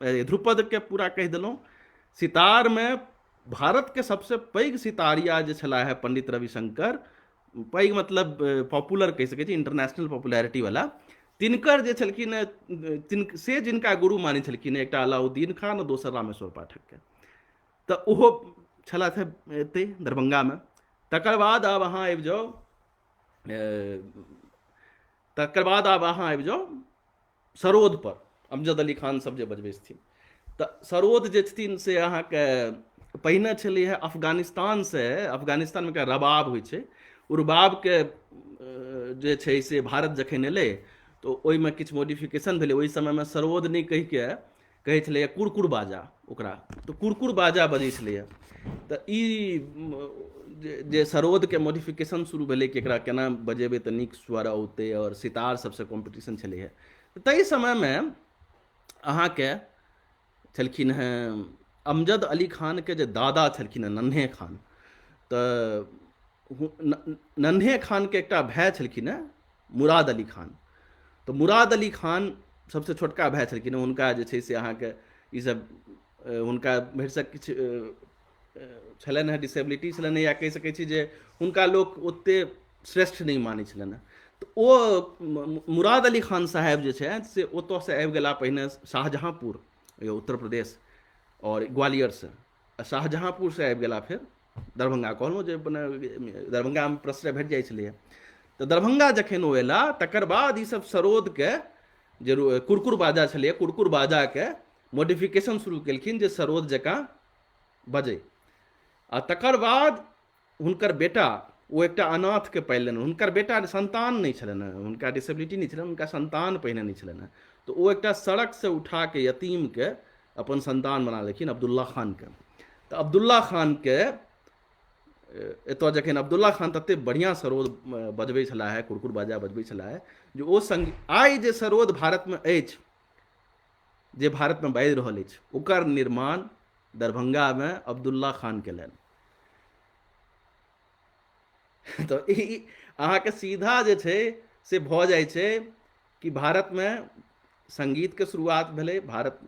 [SPEAKER 1] ध्रुपदके पूरा कहि देलहुँ। सितारमे भारतके सबसँ पैघ सितारिया जे छलाह हे पंडित रविशंकर, पैघ मतलब पॉपुलर कहि सकै छी, इंटरनेशनल पॉपुलैरिटी वाला, तिनकर जे छलखिन तिन से जिनका गुरु मानै छलखिन, एकटा अलाउद्दीन खान आ दोसर रामेश्वर पाठकके, तऽ ओहो छलथि हे एतै दरभंगामे। तकर बाद आब अहाँ आबि जाउ, तकर बाद आब अहाँ आबि जाउ सरोद पर, अमजद अली खान सब जे बजबै छथिन, तऽ सरोद जे छथिन से अहाँके पहिने छलै हे अफगानिस्तानसँ, अफगानिस्तानमे एकटा रबाब होइ छै, ओ रबाबके जे छै से भारत जखन एलै तऽ ओहिमे किछु मॉडिफिकेशन भेलै। ओहि समयमे सरोद नहि कहिके कहै छलैए कुरकुर बाजा ओकरा, तऽ कुरकुर बाजा बजै छलैए। तऽ ई जे सरोदके मॉडिफिकेशन शुरू भेलै कि एकरा केना बजेबै तऽ नीक स्वर औतै, आओर सितार सबसँ कॉम्पिटिशन छलैए। ताहि समयमे अहाँके छलखिन हेँ अमजद अली खानके जे दादा छलखिन हेँ नन्हे खान, तऽ नन्हे खानके एकटा भाय छलखिन हेँ मुराद अली खान। तऽ मुराद अली खान सबसँ छोटका भाय छलखिन हेँ, हुनका जे छै से अहाँके ईसब हुनका भरिसक किछु छलनि हेँ, डिसेबिलिटी छलनि हेँ, या कहि सकै छी जे हुनका लोक ओतेक श्रेष्ठ नहि मानै छलनि हेँ। तऽ ओ मुराद अली खान साहेब जे छै से ओतऽसँ आबि गेला पहिने शाहजहाँपुर, उत्तर प्रदेश आओर ग्वालियरसँ, शाहजहाँपुरसँ आबि गेला फेर दरभंगा। कहलहुँ जे मने दरभंगामे प्रश्रय भेट जाइ छलैए। तऽ दरभंगा जखन ओ अयला तकर बाद ईसब सरोदके जे कुरकुर बाजा छलैए, कुरकुर बाजाके मॉडिफिकेशन शुरू केलखिन जे सरोद जकाँ बजै। आ तकर बाद हुनकर बेटा, ओ एकटा अनाथके पालि लेलनि, हुनकर बेटा सन्तान नहि छलनि हेँ, हुनका डिसेबिलिटी नहि छलनि, हुनका सन्तान पहिने नहि छलनि हेँ, तऽ ओ एकटा सड़कसँ उठाके यतीमके अपन सन्तान बना लेलखिन अब्दुल्ला खानके। तऽ अब्दुल्ला खानके एतऽ जखन अब्दुल्ला खान तते बढ़िआँ सरोद बजबै छलाह हे, कुरकुर बाजा बजबै छलाह हे, जे ओ संग आइ जे सरोद भारतमे अछि, जे भारतमे बाजि रहल अछि, ओकर निर्माण दरभंगामे अब्दुल्ला खान केलनि। तऽ ई अहाँके सीधा जे छै से भऽ जाइ छै कि भारतमे सङ्गीतके शुरुआत भेलै भारत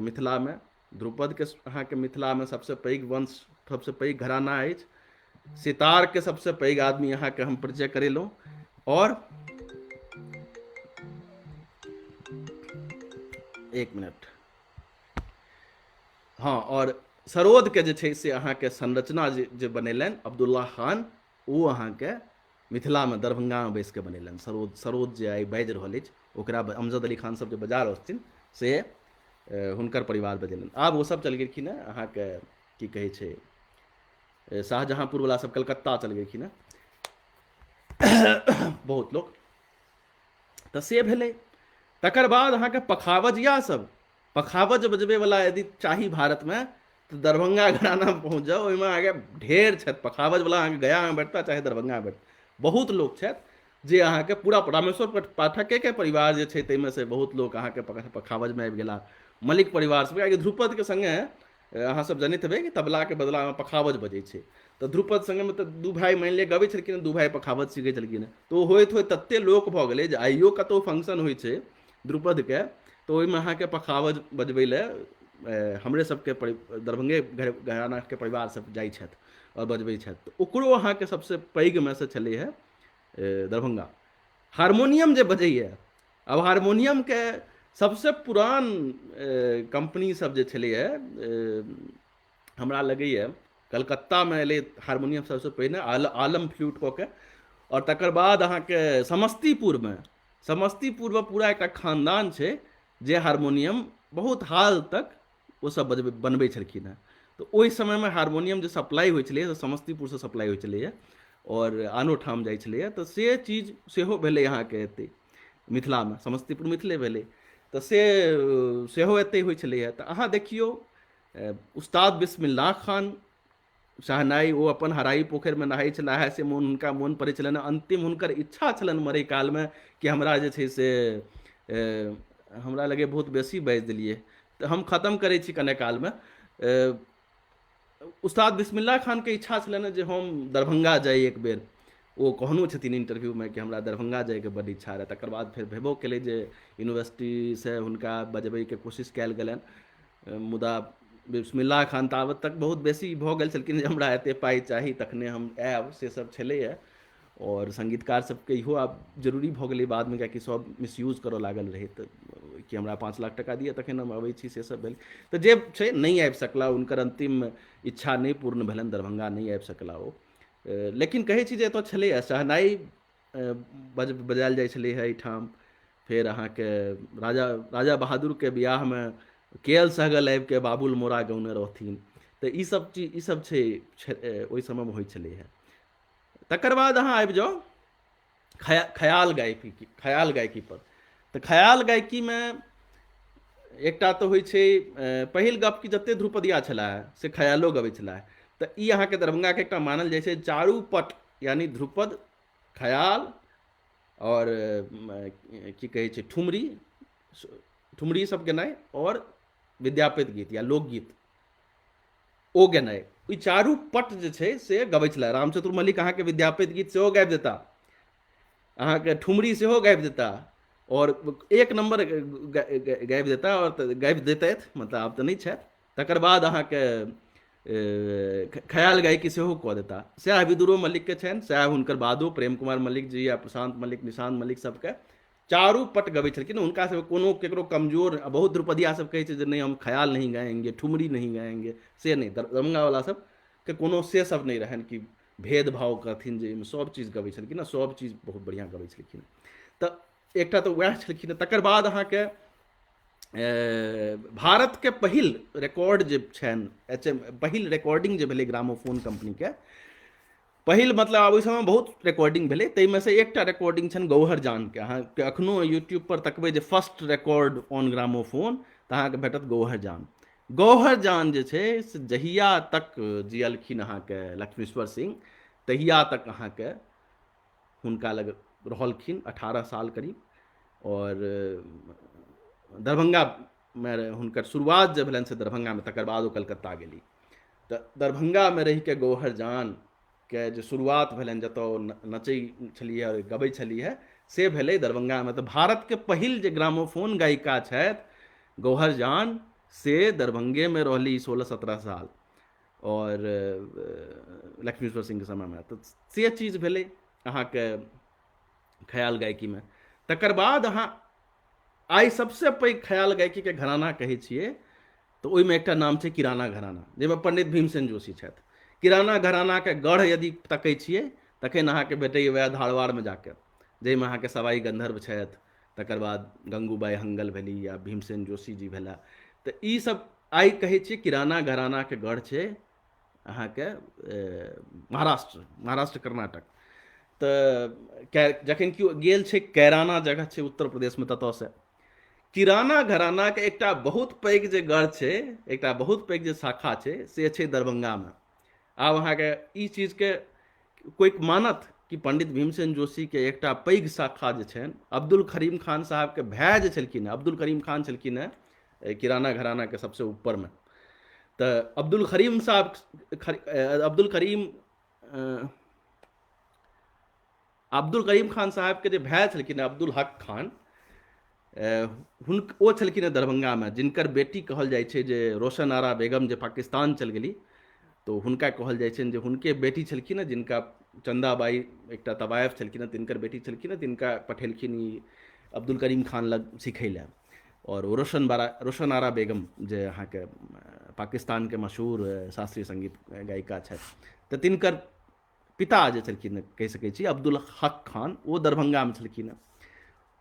[SPEAKER 1] मिथिलामे, ध्रुपदके अहाँके मिथिलामे सबसँ पैघ वंश, सबसँ पैघ घराना अछि, सितारके सबसँ पैघ आदमी अहाँके हम परिचय करेलहुँ। आओर एक मिनट, हँ, आओर सरोदके जे छै से अहाँके संरचना जे बनेलनि अब्दुल्ला खान, ओ अहाँके मिथिलामे दरभंगामे बैस कऽ बनेलनि सरोद। सरोद जे आइ बाजि रहल अछि ओकरा अमजद अली खान सब जे बजा रहल छथिन से हुनकर परिवार बजेलनि। आब ओसभ चलि गेलखिन हेँ अहाँके की कहै छै शाहजहाँपुरवला सब कलकत्ता चलि गेलखिन हेँ बहुत लोक। तऽ से भेलै। तकर बाद अहाँके पखावजिया सब, पखावज बजबैवला यदि चाही भारतमे तऽ दरभंगा घरानामे पहुँच जाउ, ओहिमे अहाँके ढेर छथि पखावजवला, अहाँके गयामे भेटता चाहे दरभंगामे भेटता, बहुत लोक छथि जे अहाँके पूरा रामेश्वर पाठकेके परिवार जे छै ताहिमे से बहुत लोक अहाँके पखावजमे आबि गेला। मलिक परिवार सब, कियाकि ध्रुपदके सङ्गे अहाँ सब जनैत हेबै कि तबलाके बदलामे पखावज बजै छै, तऽ ध्रुपद सङ्गेमे तऽ दू भाइ मानि लिअ गबै छलखिन, दू भाइ पखावज सीखै छलखिन। तऽ ओ होइत होइत तते लोक भऽ गेलै जे आइयो कतहु फंक्शन होइ छै ध्रुपदके तऽ ओहिमे अहाँके पखावज बजबै लए हमरे सबके दरभंगे घरानाके परिवार सब जाइ छथि आओर बजबै छथि। तऽ ओकरो अहाँके सबसँ पैघमे सँ छलै हेँ दरभंगा। हारमोनियम जे बजैए, आब हारमोनियमके सबसँ पुरान कम्पनी सब जे छलैए, हमरा लगैए कलकत्तामे एलै हारमोनियम सबसँ पहिने, आलम फ्लूट कऽ के, आओर तकर बाद अहाँके समस्तीपुरमे, समस्तीपुरमे पूरा एकटा खानदान छै जे हारमोनियम बहुत हाल तक ओसभ बजबै बनबै छलखिन हेँ। तऽ ओहि समयमे हारमोनियम जे सप्लाई होइ छलैए से समस्तीपुरसँ सप्लाई होइ छलैए आओर आनो ठाम जाइ छलैए। तऽ से चीज सेहो भेलै अहाँके एतै मिथिलामे, समस्तीपुर मिथिले भेलै, तऽ से सेहो एतै होइ छलैए। तऽ अहाँ देखियौ उस्ताद बिस्मिल्लाह खान शहनाई, ओ अपन हराई पोखरिमे नहाइ छलाह, से मोन हुनका मोन पड़ै छलनि। अन्तिम हुनकर इच्छा छलनि मरै कालमे कि हमरा जे छै से, हमरा लगैए बहुत बेसी बाजि देलियै तऽ हम खतम करै छी कने कालमे। उस्ताद बिस्मिल्ला खानके इच्छा छलनि जे हम दरभंगा जाइ एक बेर, ओ कहनो छथिन इंटरव्यूमे कि हमरा दरभंगा जाइके बड्ड इच्छा रहए। तकर बाद फेर भेबो केलै जे यूनिवर्सिटीसँ हुनका बजबैके कोशिश कयल गेलनि, मुदा बिस्मिल्ला खान ताबत तक बहुत बेसी भऽ गेल छलखिन जे हमरा एतेक पाइ चाही तखने हम आयब, से सब छलैए। आओर सङ्गीतकार सबके इहो आब जरूरी भऽ गेलै बादमे, कियाकि सब मिसयूज करऽ लागल रहै, तऽ कि हमरा 5 लाख टका दिअ तखन हम अबै छी, से सब भेल। तऽ जे छै नहि आबि सकला, हुनकर अन्तिम इच्छा नहि पूर्ण भेलनि, दरभंगा नहि आबि सकला ओ। लेकिन कहै छी जे एतऽ छलैए शहनाइ बजायल जाइ छलै हेँ एहिठाम। फेर अहाँके राजा राजा बहादुरके बियाहमे के एल सहगल आबिके बाबुल मोरा गौने रहथिन। तऽ ईसब चीज ईसब छै ओहि समयमे होइ छलै हेँ। तकर बाद अहाँ आबि जाउ खयाल गायकी, खयाल गायकी पर। तऽ खयाल गायकीमे एकटा तऽ होइ छै पहिल गप कि जते ध्रुपदिया छलाह से खयालो गबै छलाह। तऽ ई अहाँके दरभंगाके एकटा मानल जाइ छै चारू पट, यानी ध्रुपद, खयाल आओर की कहै छै ठुमरी, ठुमरी सब गेनाइ आओर विद्यापति गीत या लोकगीत ओ गेनाइ, ई चारू पट जे छै से गबै छलै। रामचतुर मल्लिक अहाँके विद्यापति गीत सेहो गाबि देता, अहाँके ठुमरी सेहो गाबि देता आओर एक नम्बर गाबि देता आओर गाबि देतथि, मतलब आब तऽ नहि छथि। तकर बाद अहाँके खयाल गायकी सेहो कऽ देता। सएह विदुरो मल्लिकके छनि, सएह हुनकर बादो प्रेम कुमार मल्लिक जी या प्रशांत मल्लिक, निशांत मल्लिक सबके चारू पट गबै छलखिन। हुनका सबके कोनो केकरो कमजोर, बहुत ध्रुपदिया सब कहै छै जे नहि हम खयाल नहीं गाएंगे, ठुमरी नहीं गाएंगे, से नहि, दरभंगावला सबके कोनो से सब नहि रहनि कि भेदभाव करथिन जे एहिमे सब चीज गबै छलखिन आ सब चीज बहुत बढ़िआँ गबै छलखिन। तऽ एकटा तऽ वएह छलखिन। तकर बाद अहाँके भारतके पहिल रिकॉर्ड जे छनि एच एम, पहिल रिकॉर्डिंग जे भेलै ग्रामोफोन कम्पनीके, पहिल मतलब आब ओहि समयमे बहुत रिकॉर्डिंग भेलै, ताहिमे से एकटा रिकॉर्डिंग छनि गौहर जानके। अहाँके एखनो यूट्यूब पर तकबै जे फर्स्ट रिकॉर्ड ऑन ग्रामोफोन, तऽ अहाँके भेटत गौहर जान। गौहर जान जे छै से जहिया तक जियलखिन अहाँके लक्ष्मीश्वर सिंह, तहिया तक अहाँके हुनका लग रहलखिन 18 साल करीब। आओर दरभंगामे हुनकर शुरुआत जे भेलनि से दरभंगामे, तकर बाद ओ कलकत्ता गेली। तऽ दरभंगामे रहिके गौहर जानके जे शुरुआत भेलनि, जतऽ ओ नचै छलियै आओर गबै छलियै, से भेलै दरभंगामे। तऽ भारतके पहिल जे ग्रामोफोन गायिका छथि गौहर जान, से दरभंगेमे रहली 16-17 साल आओर लक्ष्मीश्वर सिंहके समयमे। तऽ से चीज भेलै अहाँके खयाल गायकीमे। तकर बाद अहाँ आइ सबसँ पैघ खयाल गायकीके घराना कहै छियै तऽ ओहिमे एकटा नाम छै किराना घराना, जाहिमे पंडित भीमसेन जोशी छथि। किराना घरानाके गढ़ यदि तकै छियै तखन अहाँके भेटैए वएह धारवाड़मे जाके, जाहिमे अहाँके सवाई गंधर्व छथि, तकर बाद गंगूबाई हंगल भेली या भीमसेन जोशी जी भेला। तऽ ईसभ आइ कहै छियै किराना घरानाके गढ़ छै अहाँके महाराष्ट्र, महाराष्ट्र कर्नाटक। तऽ जखन केओ गेल छै कैराना जगह छै उत्तर प्रदेशमे, ततऽसँ किराना घरानाके एकटा बहुत पैघ जे गढ़ छै, एकटा बहुत पैघ जे शाखा छै से छै दरभंगामे। आब अहाँके ई चीजके कोइ मानत कि पंडित भीमसेन जोशीके एकटा पैघ शाखा जे छनि, अब्दुल करीम खान साहबके भाय जे छलखिन हेँ, अब्दुल करीम खान छलखिन हेँ किराना घरानाके सबसँ ऊपरमे, तऽ अब्दुल करीम साहब, अब्दुल करीम अब्दुल करीम खान साहबके जे भाय छलखिन हेँ अब्दुल हक खान, हुनक ओ छलखिन हेँ दरभंगामे, जिनकर बेटी कहल जाइ छै जे रोशन आरा बेगम जे पाकिस्तान चलि गेली, तऽ हुनका कहल जाइ छनि जे हुनके बेटी छलखिन हेँ, जिनका चन्दाबाई एकटा तवायफ छलखिन हेँ, तिनकर बेटी छलखिन हेँ, तिनका पठेलखिन ई अब्दुल करीम खान लग सिखै लए। आओर ओ रोशन आरा बेगम जे अहाँके पाकिस्तानके मशहूर शास्त्रीय सङ्गीत गायिका छथि, तऽ तिनकर पिता जे छलखिन कहि सकै छी अब्दुल हक खान, ओ दरभंगामे छलखिन हेँ।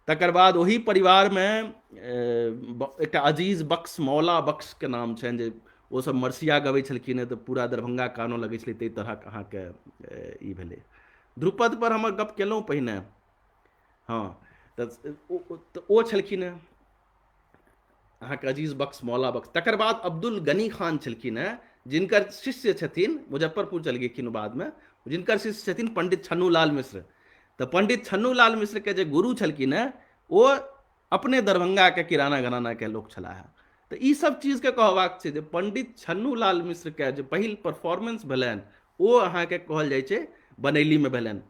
[SPEAKER 1] तकर बाद ओही परिवारमे एकटा अजीज बख्श, मौला बख्शके नाम छनि, जे ओसभ मरसिया गबै छलखिन हेँ तऽ पूरा दरभंगा कानऽ लगै छलै, ताहि तरहक अहाँके ई भेलै। ध्रुपदपर हमर गप केलहुँ पहिने, हँ, तऽ ओ छलखिन हेँ अहाँके अजीज बख्श, मौला बख्श। तकर बाद अब्दुल गनी खान छलखिन हेँ, जिनकर शिष्य छथिन, मुजफ्फरपुर चलि गेलखिन बादमे, जिनकर शिष्य छथिन पंडित छन्नूलाल मिश्र। तऽ पंडित छन्नूलाल मिश्रके जे गुरु छलखिन हेँ ओ अपने दरभंगाके किराना घरानाके लोक छलाह हेँ। तऽ ई सब चीजके कहबाक छै जे पंडित छन्नूलाल मिश्रके जे पहिल परफॉर्मेंस भेलनि ओ अहाँके कहल जाइ छै बनैलीमे भेलनि,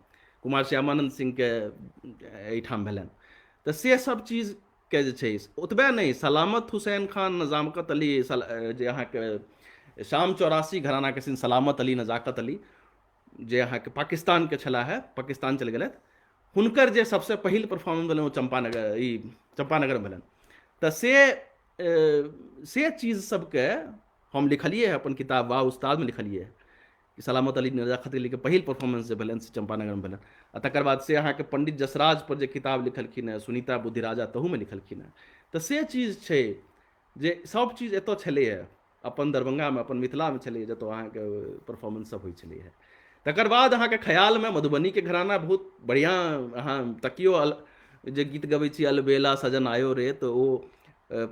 [SPEAKER 1] कुमार श्यामानंद सिंहके एहिठाम भेलनि। तऽ से सब चीज के जे छै ओतबे नहि, सलामत हुसैन खान नजामकत अली जे अहाँके शाम चौरासी घरानाके छथिन, सलामत अली नजाकत अली जे अहाँके पाकिस्तानके छलाह हे, पाकिस्तान चलि गेलथि, हुनकर जे सबसँ पहिल परफॉर्मेंस भेलनि ओ चम्पानगर, ई चम्पानगरमे भेलनि। तऽ से चीज सबके हम लिखलियै अपन किताब वाह उस्तादमे लिखलियै कि सलामत अली नजाकत अलीके पहिल परफॉर्मेंस जे भेलनि से चम्पानगरमे भेलनि। आ तकर बाद से अहाँके पंडित जसराज पर जे किताब लिखलखिन हेँ सुनीता बुद्धिराजा, तहूमे लिखलखिन हेँ। तऽ से चीज छै जे सब चीज एतऽ छलैए अपन दरभंगामे, अपन मिथिलामे छलैए, जतऽ अहाँके परफॉर्मेंस सब होइ छलैए। तकर बाद अहाँके ख्यालमे मधुबनीके घराना बहुत बढ़िआँ, अहाँ तकियौ जे गीत गबै छी अलबेला सजन आयो रे, तऽ ओ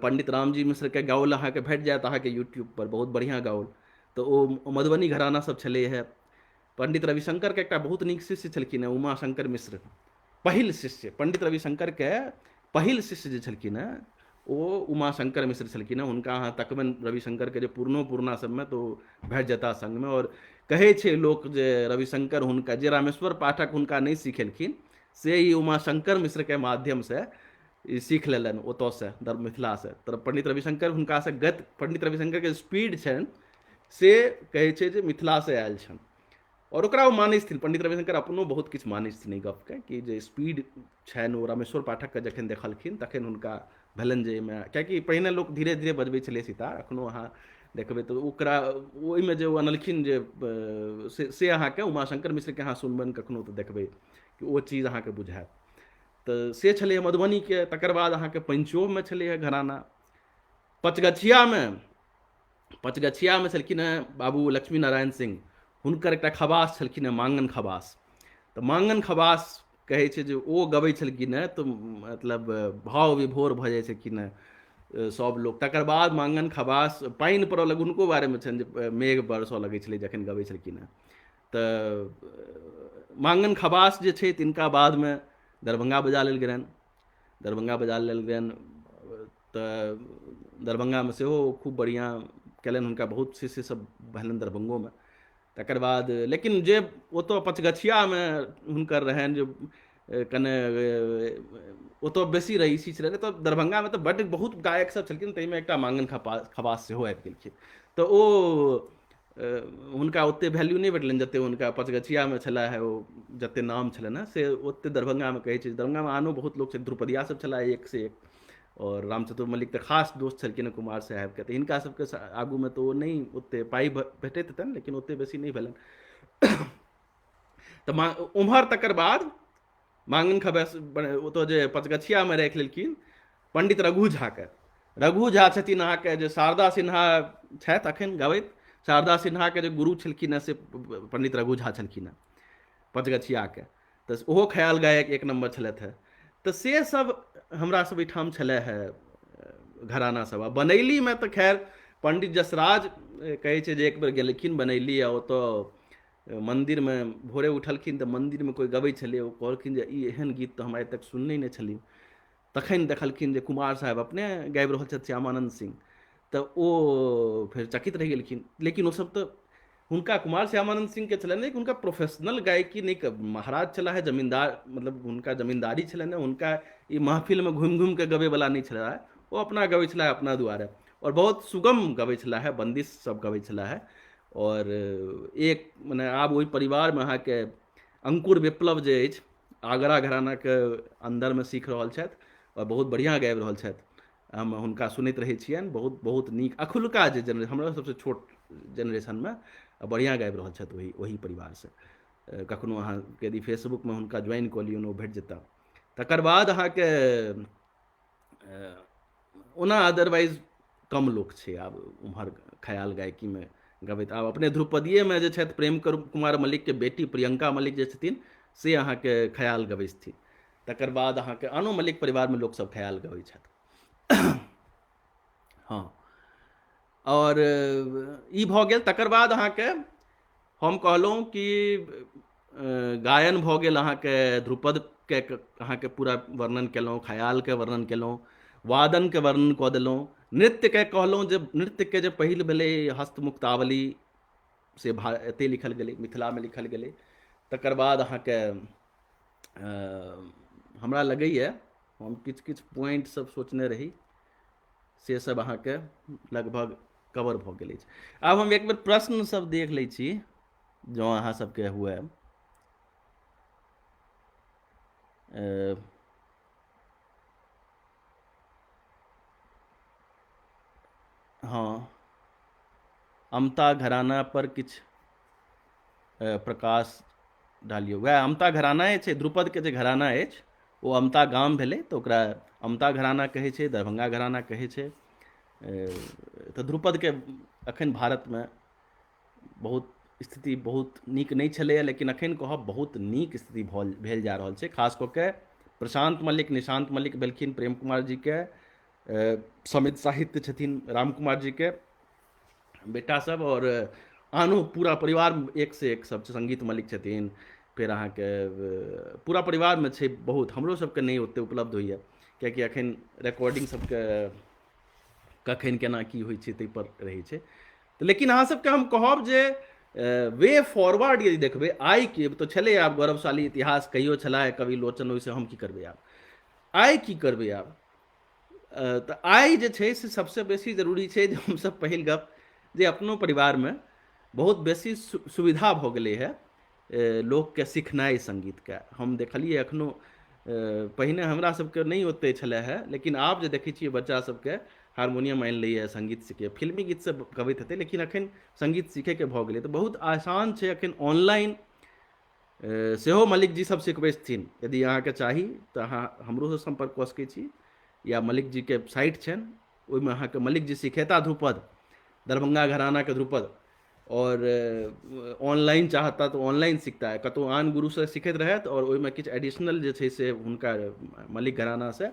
[SPEAKER 1] पंडित रामजी मिश्रके गाओल अहाँके भेट जायत अहाँके यूट्यूबपर, बहुत बढ़िआँ गाओल। तऽ ओ मधुबनी घराना सब छलै हे। पंडित रविशंकरके एकटा बहुत नीक शिष्य छलखिन हेँ उमाशंकर मिश्र, पहिल शिष्य पंडित रविशंकरके पहिल शिष्य जे छलखिन हेँ ओ उमाशंकर मिश्र छलखिन हेँ। हुनका अहाँ तकबनि रविशंकरके जे पुरनो पुरना सबमे तऽ ओ भेट जेता सङ्गमे। आओर कहै छै लोक जे रविशंकर हुनका जे रामेश्वर पाठक हुनका नहि सिखेलखिन से ई उमाशंकर मिश्रके माध्यमसँ ई सीख लेलनि ओतऽसँ मिथिलासँ। तऽ पंडित रविशंकर हुनकासँ गति, पंडित रविशंकरके स्पीड छनि से कहै छै जे मिथिलासँ आयल छनि, आओर ओकरा ओ मानै छथिन। पंडित रविशंकर अपनो बहुत किछु मानै छथिन एहि गपके कि जे स्पीड छनि ओ रामेश्वर पाठकके जखन देखलखिन तखन हुनका भेलनि जे एहिमे, कियाकि पहिने लोक धीरे धीरे बजबै छलै सितार, एखनो अहाँ देखबै तऽ ओकरा ओहिमे जे ओ अनलखिन जे से अहाँके उमाशंकर मिश्रके अहाँ सुनबनि कखनो तऽ देखबै कि ओ चीज अहाँके बुझायत। तऽ से छलै मधुबनीके। तकर बाद अहाँके पंचोमे छलै हे घराना, पचगछियामे, पचगछियामे छलखिन हेँ बाबू लक्ष्मी नारायण सिंह, हुनकर एकटा खबास छलखिन हेँ मांगन खबास। तऽ मांगन खबास कहै छै जे ओ गबै छलखिन हेँ तऽ मतलब भाव विभोर भऽ जाइ छलखिन हेँ सभ लोक। तकर बाद मांगन खबास पानि पड़ऽ लगै, हुनको बारेमे छनि जे मेघ बरसऽ लगै छलै जखन गबै छलखिन हेँ। तऽ मांगन खबास जे छै तिनका बादमे दरभंगा बजा लेल गेलनि, दरभंगा बजा लेल गेलनि तऽ दरभंगामे सेहो खूब बढ़िआँ कयलनि, हुनका बहुत शिष्य सब भेलनि दरभंगोमे। तकर बाद लेकिन जे ओतऽ पचगछियामे हुनकर रहनि जे कने ओतऽ बेसी रईसी छलै, तऽ दरभंगामे तऽ बड्ड बहुत गायक सब छलखिन, ताहिमे एकटा मांगन खबास सेहो आबि गेलखिन। तऽ ओ हुनका ओतेक वैल्यू नहि भेटलनि जतेक हुनका पचगछियामे छलै हे, ओ जतेक नाम छलनि हेँ से ओतेक दरभंगामे कहै छै। दरभंगामे आनो बहुत लोक छथि, ध्रुपदिया सब छलाह एक से एक, आओर रामचतुर मल्लिक तऽ खास दोस्त छलखिन हेँ कुमार साहेबके, तऽ हिनका सबके आगूमे तऽ ओ नहि ओतेक पाइ भेटैत हेतनि, लेकिन ओतेक बेसी नहि भेलनि। तऽ ओम्हर तकर बाद मांगन खबैस ओतऽ जे पचगछियामे राखि लेलखिन पंडित रघु झाके। रघु झा छथिन अहाँके जे शारदा सिन्हा छथि अखन गबैत, शारदा सिन्हाके जे गुरु छलखिन हेँ से पंडित रघु झा छलखिन हेँ पचगछियाके, तऽ ओहो ख्याल गायक एक नम्बर छलथि हेँ। तऽ से सब हमरा सब एहिठाम छलै हेँ घराना सब। आ बनैलीमे तऽ खैर पंडित जसराज कहै छै जे एक बेर गेलखिन बनैली आ ओतऽ मन्दिरमे भोरे उठलखिन तऽ मन्दिरमे कोइ गबै छलै, ओ कहलखिन जे ई एहन गीत तऽ हम आइ तक सुनने नहि छली। तखन देखलखिन जे कुमार साहेब अपने गाबि रहल छथि श्यामानन्द सिंह, तऽ ओ फेर चकित रहि गेलखिन। लेकिन ओसभ तऽ हुनका कुमार श्यामानंद सिंह के छलनि कि हुनका प्रोफेशनल गायकी नहि, महाराज छलाह है जमींदार, मतलब हुनका जमींदारी छलनि, हुनका ई महफिलमे घुमि घुमि कऽ गबैवला नहि छलाह, ओ अपना गबै छलाह अपना दुआरे, आओर बहुत सुगम गबै छलाह है, बंदिश सब गबै छलाह है। आओर एक मने आब ओहि परिवारमे अहाँके अंकुर विप्लव जे अछि आगरा घरानाके अन्दरमे सीख रहल छथि आओर बहुत बढ़िआँ गाबि रहल छथि, हम हुनका सुनैत रहै छियनि, बहुत बहुत नीक। अखुलका जे जेनरेशन हमरा सबसँ छोट जेनरेशनमे बढ़िआँ गाबि रहल छथि ओहि ओहि परिवारसँ। कखनो अहाँ यदि फेसबुकमे हुनका ज्वाइन कऽ लियौन ओ भेट जेता। तकर बाद अहाँके ओना अदरवाइज कम लोक छै आब उम्हर ख्याल गायकीमे गबैत। आब अपने ध्रुपदियेमे जे छथि प्रेम कुमार मल्लिकके बेटी प्रियंका मल्लिक जे छथिन से अहाँके ख्याल गबै छथिन। तकर बाद अहाँके आनो मल्लिक परिवारमे लोकसभ ख्याल गबै छथि। हँ, आओर ई भऽ गेल। तकर बाद अहाँके हम कहलहुँ कि गायन भऽ गेल अहाँके ध्रुपदके, अहाँके पूरा वर्णन केलहुँ, ख्यालके वर्णन केलहुँ, वादनके वर्णन कऽ देलहुँ, नृत्यके कहलहुँ जे नृत्यके जे पहिल भेलै हस्तमुक्तावली से एतहि लिखल गेलै, मिथिलामे लिखल गेलै। तकर बाद अहाँके हमरा लगैए हम किछु किछु पॉइंट सब सोचने रही से सब अहाँके लगभग कवर भऽ गेल अछि। आब हम एक बेर प्रश्न सब देख लै छी जँ अहाँ सबके हुए। हँ, अमता घराना पर किछु प्रकाश डालियौ। वएह अमता घराना छै, ध्रुपदके जे घराना अछि ओ अमता गाम भेलै तऽ ओकरा अमता घराना कहै छै, दरभंगा घराना कहै छै। तऽ ध्रुपदके अखन भारतमे बहुत स्थिति बहुत नीक नहि छलैए, लेकिन अखन कहब बहुत नीक स्थिति भऽ भेल जा रहल छै। खास कऽ के प्रशान्त मल्लिक, निशान्त मल्लिक भेलखिन प्रेम कुमार जीके, समित साहित्य छथिन राम कुमार जीके बेटा सब, आओर आनो पूरा परिवार एक से एक सब संगीत मल्लिक छथिन। फेर अहाँके पूरा परिवारमे छै बहुत, हमरो सबके नहि ओते उपलब्ध होइए कियाकि अखन रिकॉर्डिंग सबके कखन केना की होइ छै ताहिपर रहै छै। लेकिन अहाँ सबके हम कहब जे वे फॉरवर्ड यदि देखबै आइके तऽ छलै आब गौरवशाली इतिहास कहियो छलाह कवि लोचन, ओहिसँ हम की करबै आब, आइ की करबै आब। तऽ आइ जे छै से सबसँ बेसी जरूरी छै जे हमसब पहिल गप जे अपनो परिवारमे बहुत बेसी सुविधा भऽ गेलै हँ लोकके सिखनाइ सङ्गीतके। हम देखलियै एखनो, पहिने हमरा सबके नहि ओते छलै हँ, लेकिन आब जे देखै छियै बच्चा सबके हारमोनियम आनि लैए, सङ्गीत सीखैए, फिल्मी गीत सब गबैत हेतै, लेकिन एखन सङ्गीत सीखैके भऽ गेलै तऽ बहुत आसान छै। एखन ऑनलाइन सेहो मल्लिक जी सब सिखबै छथिन, यदि अहाँके चाही तऽ अहाँ हमरोसँ सम्पर्क कऽ सकै छी या मल्लिक जीके साइट छनि ओहिमे अहाँके मल्लिक जी सिखेता ध्रुपद, दरभंगा घरानाके ध्रुपद। आओर ऑनलाइन चाहता तऽ ऑनलाइन सिखता, कतहु आन गुरुसँ सिखैत रहथि आओर ओहिमे किछु एडिशनल जे छै से हुनका मल्लिक घरानासँ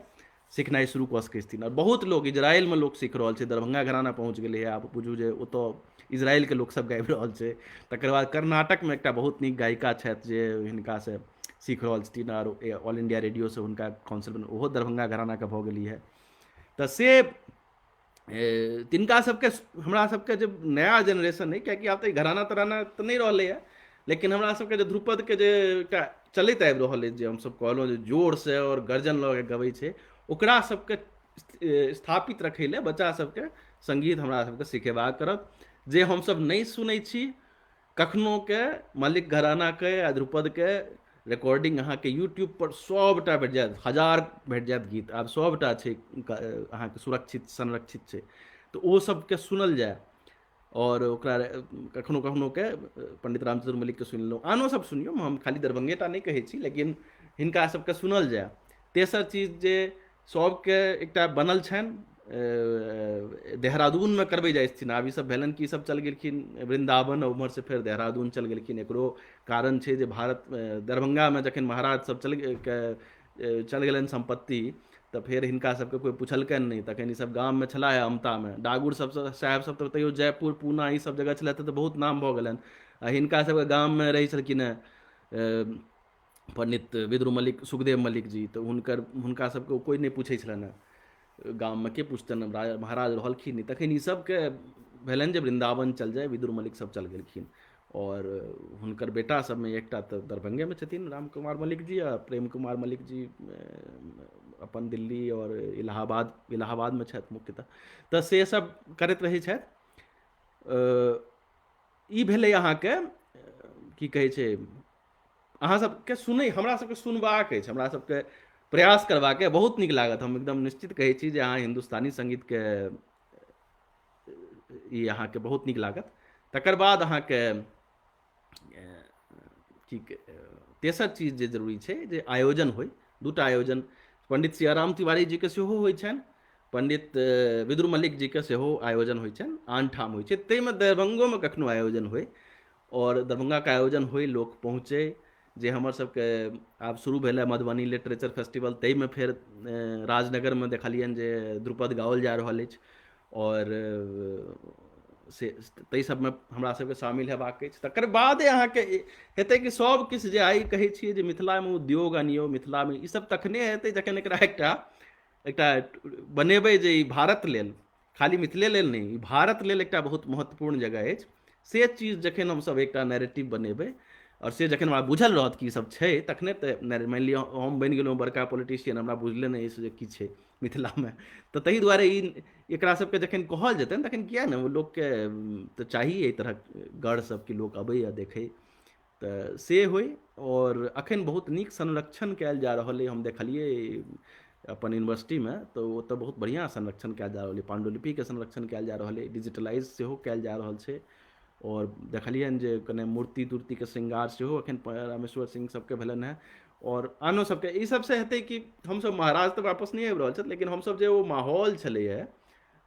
[SPEAKER 1] सिखनाइ शुरू कऽ सकै छथिन। आओर बहुत लोक इजरायलमे लोक सीख रहल छै, दरभंगा घराना पहुँच गेलै आब बुझू जे ओतऽ इजरायलके लोकसभ गाबि रहल छै। तकर बाद कर्नाटकमे एकटा बहुत नीक गायिका छथि जे हिनकासँ सीख रहल छथिन आओर ऑल इंडिया रेडियोसँ हुनका काउंसिल, ओहो दरभंगा घरानाके भऽ गेली है। तऽ से तिनका सबके हमरा सबके जे नया जेनरेशन अइ, कियाकि आब तऽ घराना तराना तऽ नहि रहलैए, लेकिन हमरा सबके जे ध्रुपदके जे एकटा चलैत आबि रहल अछि जे हमसब कहलहुँ जे जोरसँ आओर गर्जन लऽ कऽ गबै छै, ओकरा सबके स्थापित रखै लए बच्चा सबके सङ्गीत हमरा सबके सिखेबाक करत। जे हमसब नहि सुनै छी कखनोके मल्लिक घरानाके या ध्रुपदके रिकॉर्डिंग अहाँके यूट्यूबपर सभटा भेट जायत, हजार भेट जायत गीत, आब सभटा छै अहाँके सुरक्षित संरक्षित छै, तऽ ओ सबके सुनल जाय। आओर ओकरा कखनो कखनोके पण्डित रामचन्द्र मल्लिकके सुनि लेलहुँ, आनो सब सुनियौ, हम खाली दरभंगे टा नहि कहै छी, लेकिन हिनका सबके सुनल जाय। तेसर चीज जे सबके एकटा बनल छनि देहरादूनमे करबै जाइ छथिन। आब ईसब भेलनि कि ईसब चलि गेलखिन वृन्दावन, ओम्हरसँ फेर देहरादून चलि गेलखिन। एकरो कारण छै जे भारत दरभंगामे जखन महाराज सब चलि के चलि गेलनि सम्पत्ति, तऽ फेर हिनका सबके कोइ पुछलकनि नहि। तखन ईसब गाममे छलाह अमतामे, डागुर सब साहेब सब तऽ तैयो जयपुर पूना ईसब जगह छलथि तऽ बहुत नाम भऽ गेलनि। आ हिनका सबके गाममे रहै छलखिन हेँ पंडित विद्रू मल्लिक, सुखदेव मल्लिक जी, तऽ हुनकर हुनका सबके कोइ नहि पूछै छलनि हेँ। गाममे के पुछतनि, महाराज रहलखिन नहि। तखन ई सबके भेलनि जे वृन्दावन चल जाय, विद्रू मल्लिक सब चल गेलखिन। आओर हुनकर बेटा सबमे एकटा तऽ दरभंगेमे छथिन राम कुमार मल्लिक जी, आ प्रेम कुमार मल्लिक जी अपन दिल्ली आओर इलाहाबादमे छथि मुख्यतः। तऽ से सब करैत रहै छथि। ई भेलै अहाँके की कहै छै, अहाँ सबके सुनै, हमरा सबके सुनबाक अछि, हमरा सबके प्रयास करबाक अछि, बहुत नीक लागत। हम एकदम निश्चित कहै छी जे अहाँ हिन्दुस्तानी सङ्गीतके ई अहाँके बहुत नीक लागत। तकर बाद अहाँके की तेसर चीज जे जरूरी छै जे आयोजन होइ। दूटा आयोजन पंडित सियाराम तिवारी जीके सेहो होइ छनि, पंडित विदुर मल्लिक जीके सेहो आयोजन होइ छनि, आन ठाम होइ छै। ताहिमे दरभंगोमे कखनो आयोजन होइ, आओर दरभंगाके आयोजन होइ, लोक पहुँचै। जे हमर सबके आब शुरू भेल है मधुबनी लिटरेचर फेस्टिवल, ताहिमे फेर राजनगरमे देखलियनि जे ध्रुपद गाओल जा रहल अछि, आओर से ताहि सबमे हमरा सबके शामिल हेबाक अछि। तकर बादे अहाँके हेतै कि सब किछु जे आइ कहै छियै जे मिथिलामे उद्योग अनियौ, मिथिलामे ई सब तखने हेतै जखन एकरा एकटा एकटा बनेबै जे ई भारत लेल, खाली मिथिले लेल नहि, ई भारत लेल एकटा बहुत महत्वपूर्ण जगह अछि। से चीज जखन हमसब एकटा नैरेटिव बनेबै, आओर से जखन हमरा बुझल रहत कि ई सब छै, तखने तऽ मानि लिअ हम बनि गेलहुँ बड़का पॉलिटिशियन, हमरा बुझले नहि अछि जे की छै मिथिलामे, तऽ ताहि दुआरे ई एकरा सबके जखन कहल जेतनि तखन किए ने लोकके तऽ चाही एहि तरहक गढ़ सब कि लोक अबै आ देखै, तऽ से होइ। आओर अखन बहुत नीक संरक्षण कयल जा रहल अइ, हम देखलियै अपन यूनिवर्सिटीमे, तऽ ओतऽ बहुत बढ़िआँ संरक्षण कयल जा रहल अइ, पाण्डुलिपिके संरक्षण कयल जा रहल अइ, डिजिटलाइज सेहो कयल जा रहल छै। आओर देखलियनि जे कने मूर्ति तूर्तिके श्रृंगार सेहो अखन रामेश्वर सिंह सबके भेलनि हेँ, आओर आनो सबके। ई सबसँ हेतै कि हमसब महाराज तऽ वापस नहि आबि रहल छथि, लेकिन हमसब जे ओ माहौल छलैए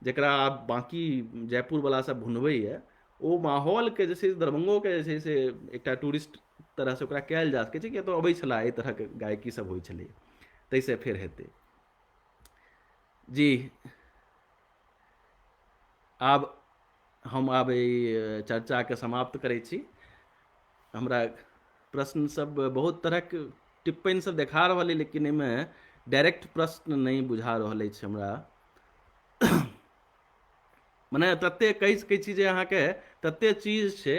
[SPEAKER 1] जकरा आब बाँकी जयपुरवला सब भुनबैए, ओ माहौलके जे छै से दरभंगोके जे छै से एकटा टूरिस्ट तरहसँ ओकरा कयल जा सकै छै कि एतऽ अबै छलाह, एहि तरहके गायकी सब होइ छलै, ताहिसँ फेर हेतै। जी आब हम आब एहि चर्चाके समाप्त करै छी। हमरा प्रश्न सब बहुत तरहक टिप्पणी सब देखा रहल अइ, लेकिन एहिमे डायरेक्ट प्रश्न नहि बुझा रहल अछि हमरा। मने तते कहि सकै छी जे अहाँके तते चीज छै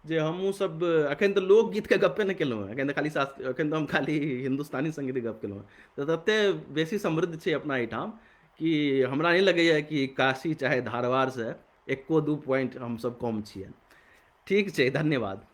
[SPEAKER 1] जे हमहूँ सब एखन तऽ लोकगीतके गप्पे नहि केलहुँ हेँ, एखन तऽ खाली शास्त्र, एखन तऽ हम खाली हिन्दुस्तानी सङ्गीतके गप्प केलहुँ हेँ। तऽ तते बेसी समृद्ध छै अपना एहिठाम कि हमरा नहि लगैए कि काशी चाहे धारवारसँ एको दू पॉइंट हमसब कम छियै। ठीक छै, धन्यवाद।